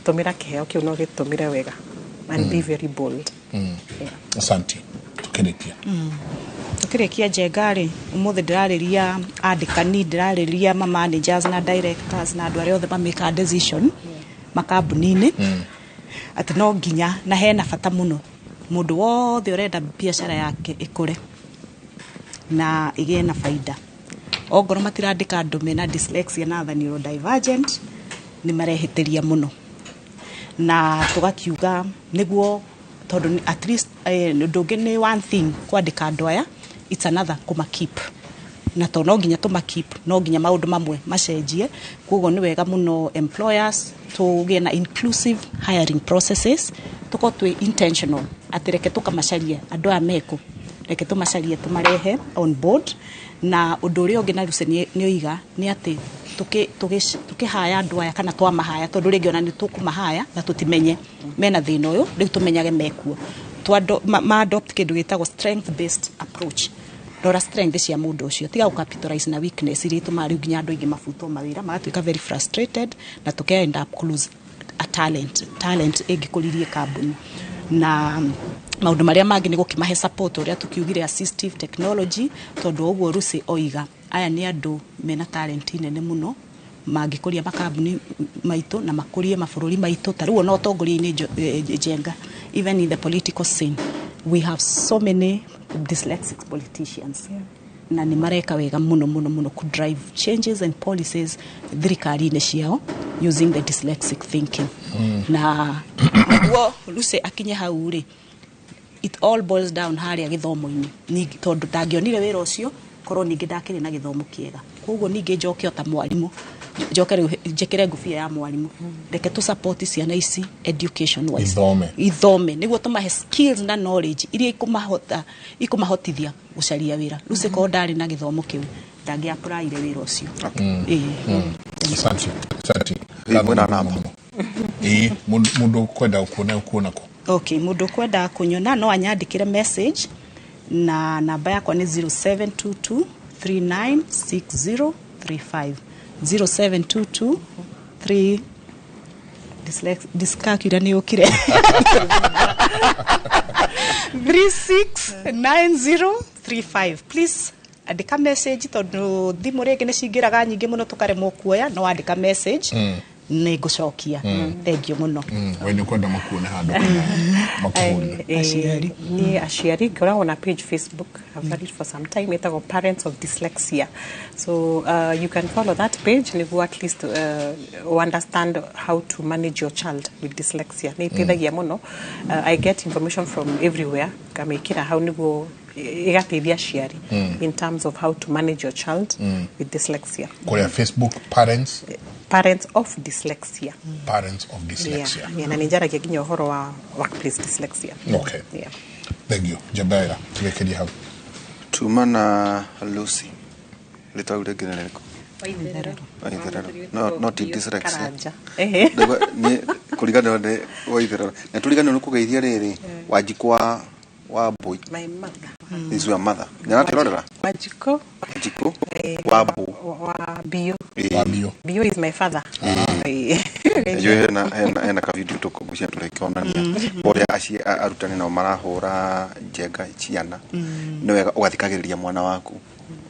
Tũmĩra kĩheo kĩu na ũgĩtũmĩre wega and be very bold. Asante, tukĩrĩkia. Tukĩrĩkia, Njenga rĩ, ũmũthĩ ndĩrarĩria andĩkani, ndĩrarĩria ma managers na directors na andũ arĩa othe mamĩkaga decision makambuni-inĩ, atĩ no nginya na hena bata mũno mũndũ wothe ũrenda biacara yake ĩkũre na ĩgĩe na faida, ongorwo matirandĩka andũ mena dyslexia na other neurodivergent, nĩ marehĩtĩria mũno. Na tũgakiuga nĩguo tondũ at least ũndũ ũngĩ nĩ one thing kwandĩka andũ aya, it's another kũma keep, na to no nginya tũma keep, no nginya maũndũ mamwe macenjie. Koguo nĩ wega mũno employers tũgĩe na inclusive hiring processes, tũkorwo twĩ intentional atĩ reke tũkamacarie andũ aya mekũ, reke tũmacarie tũmarehe on board. Na ũndũ ũrĩa ũngĩ na Lucy nĩ oiga nĩ atĩ tũkĩhaya andũ aya kana twamahaya, tondũ rĩngĩ ona nĩ tũkũmahaya na tũtimenye mena thĩna ũyũ, rĩu tũmenyage mekuo ma adopt kĩndũ gĩtagwo strength based approach. Rora strength cia mũndũ ũcio, tiga gũcapitalize na weakness iria itũmaga rĩu nginya andũ aingĩ mabutwo mawĩra, magatuĩka very frustrated na tũke end up lose a talent ĩngĩkũririe kambuni. Na maũndũ marĩa mangĩ nĩ gũkĩmahe support ũrĩa tũkiugire, assistive technology, tondũ ũguo Lucy oiga, aya nĩ andũ mena talent nene mũno. Mangĩkũria makambuni maitũ na makũrie mabũrũri maitũ, ta rĩu ona ũtongoria-inĩ Njenga, even in the political scene we have so many dyslexic politicians. Na nĩ mareka wega mũno mũno mũno ku drive changes and policies thirikari-inĩ ciao using the dyslexic thinking. Na nĩguo Lucy akinye hau rĩ, it all boils down harĩa gĩthomo-inĩ, tondũ ndangĩonire wĩra ũcio korwo ningĩ ndakĩrĩ na gĩthomo kĩega. Koguo ningĩ njoke o ta mwarimũ, njoke rĩu njĩkĩre ngũbia ya mwarimũ, reke tũ support ciana ici education wise, ithome, ithome nĩguo tũmahe skills na knowledge iria ikũmahotithia gũcaria wĩra. Lucy korwo ndarĩ na gĩthomo kĩu ndangĩ applyire wĩra ũcio. Asante, asante. Mwĩna namba? Ĩĩ, mũndũ kwenda kuona kuona kũ? Okay, mũndũ kwenda kunyona no anyandĩkĩre message na namba yakwa nĩ 0722 396035, 0722 3 dyscalculia nĩ yũkire, 369035. Please andĩka message, tondũ thimũ rĩngĩ nĩ cingĩraga nyingĩ mũno tũkaremwo kuoya, no andĩka message nĩ ngũcokia. Thank you mũno. We nĩ ũkwenda makuone handũ kana makũhũrĩre? Aciari. Niĩ aciari ngoragwo na page Facebook. I've had it for some time, ĩtagwo Parents of Dyslexia, so you can follow that page nĩguo at least understand how to manage your child with dyslexia. Nĩ iteithagia mũno. I get information from everywhere, ngamĩkĩra hau nĩguo ĩgateithia aciari in terms of how to manage your child with dyslexia. Kũrĩa Facebook, parents Parents of Dyslexia. Parents of Dyslexia. Yeah, na nĩ njaragia nginya ũhoro wa workplace dyslexia. Okay. Yeah. Thank you. Njenga, tũrĩkĩrie hau. Tuma na Lucy, rĩtwa rĩu rĩngĩ nĩ rĩrĩkũ? Waitherero. No, no ti dyslexia. Karanja. Ehe. Nĩ kũriganĩrwo nĩ Waitherero na tũriganĩrwo nĩ kũgeithia rĩrĩ Wanjikũ wa Mbũi. My mother. Is your mother nĩ aratwĩrorera? Wanjikũ. Wanjikũ wa Mbũ. Wa Bio. Wa Bio. Bio is my father. Njũĩ hena ka video tũkũgucia tũrĩkĩonania ũrĩa arutani nao marahũra Njenga ciana. Nĩ wega ũgathikagĩrĩria mwana waku,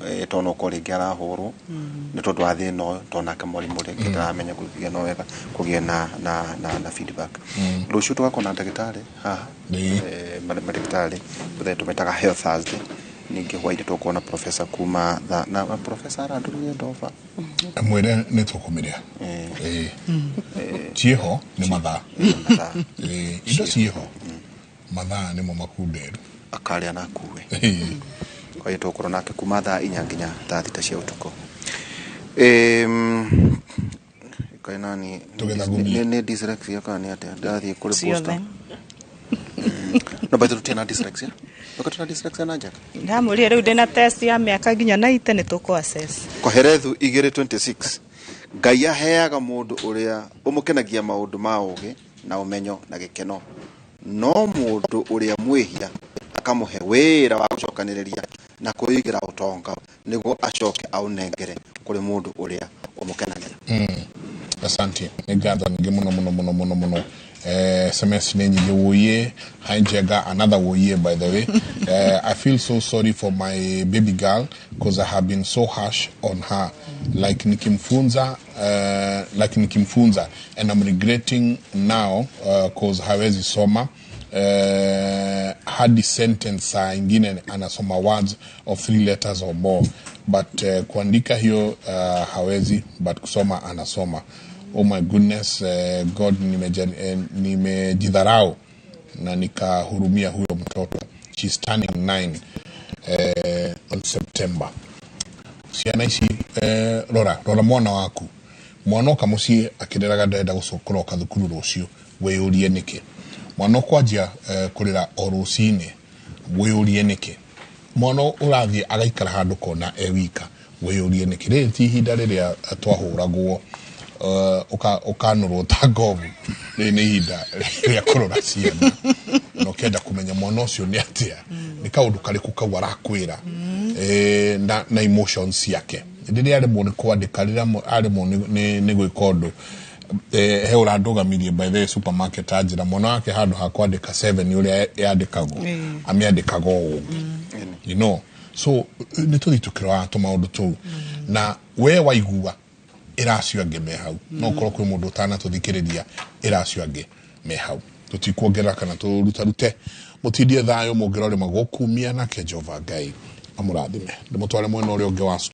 tondũ no ũkorwo rĩngĩ arahũrwo nĩ tondũ wa thĩna ũyũ, tondũ nake mwarimũ rĩngĩ ndaramenya kũgĩa, no wega kũgĩa na feedback. Rũciũ tũgakorwo na ndagĩtarĩ haha, mandagĩtarĩ tũthe tũmetaga Health Thursday. Ningĩ hwainĩ tũgũkorwo na professor kuma na professor arandũrire ndoba. Mwĩre nĩ tũkũmĩrĩa. Ĩĩ, ciĩho nĩ mathaa. Ĩĩ, indo ciĩho, mathaa nĩmo makunderu. Akarĩa na akue. Kwa hiyo tũgũkorwo nake kuma thaa 4 nginya thaa 6 cia ũtukũ. Kaĩ nani Tũgĩthagumie. Nĩ dyslexia kana nĩ atĩa? Ndathiĩ kũrĩ Ciothe. posta no by the way, na dyslexia. Wakati na dyslexia na Njenga. Ndamũrire rĩu ndĩna test ya mĩaka nginya 90 nĩ tũkũ assess. Koherethu 2:26, Ngai aheaga mũndũ ũrĩa ũmũkenagia maũndũ ma ũũgĩ na ũmenyo na gĩkeno, no mũndũ ũrĩa mwĩhia akamũhe wĩra wa gũcokanĩrĩria na kwĩigĩra ũtonga nĩguo acoke aũnengere kũrĩ mũndũ ũrĩa ũmũkenagia. Asante, nĩ ngatho nyingĩ mũno mũno mũno mũno mũno. SMS nĩ nyingĩ. Woye hi Njenga, another woye by the way. I feel so sorry for my baby girl because I have been so harsh on her, like nikimfunza and I'm regretting now cause hawezi soma hadi sentence. Saa ingine anasoma words of three letters or more, but kuandika hiyo hawezi, but kusoma anasoma. Oh my goodness, God, nimejidharau na nikahurumia huyo mtoto. She's turning 9 on September. Ciana ici, rora rora mwana waku. Mwana oka muciĩ akĩrĩraga ndarenda gũcoka thukuru rũciũ, wĩyũrie nĩkĩ. Mwana ũkwanjia kũrĩra o rũcinĩ, wĩyũrie nĩkĩ. Mwana ũrathiĩ agaikara handũ kona e wika, wĩyũrie nĩkĩ. Rĩrĩ ti ihinda rĩrĩa twahũragwo, ũkanũrwo ta ngobu. Rĩrĩ nĩ ihinda rĩa kũrora ciana na ũkenda kũmenya mwana ũcio nĩ atĩa, nĩ kaũndũ karĩkũ kau arakwĩra, na emotions ciake, rĩrĩa aremwo nĩ kwandĩka, rĩrĩa aremwo nĩ gwĩka ũndũ. He ũrandũgamirie by the way supermarket, anjĩra mwana wake handũ ha kwandĩka 7 ũrĩa yandĩkagwo, amĩandĩkaga o ũguo. So nĩ tũthiĩ tũkĩroraga tũmaũndũ tũu na we waigua Ĩra acio angĩ me hau, no ũkorwo kwĩ mũndũ ũtanatũthikĩrĩria, ĩra acio angĩ me hau. Tũtikuongerera kana tũrutarute, mũtindie thayũ mũngĩrorĩma gũkumia, nake Jehova Ngai amũrathime. Ndĩmũtware mwena ũrĩa ũngĩ wa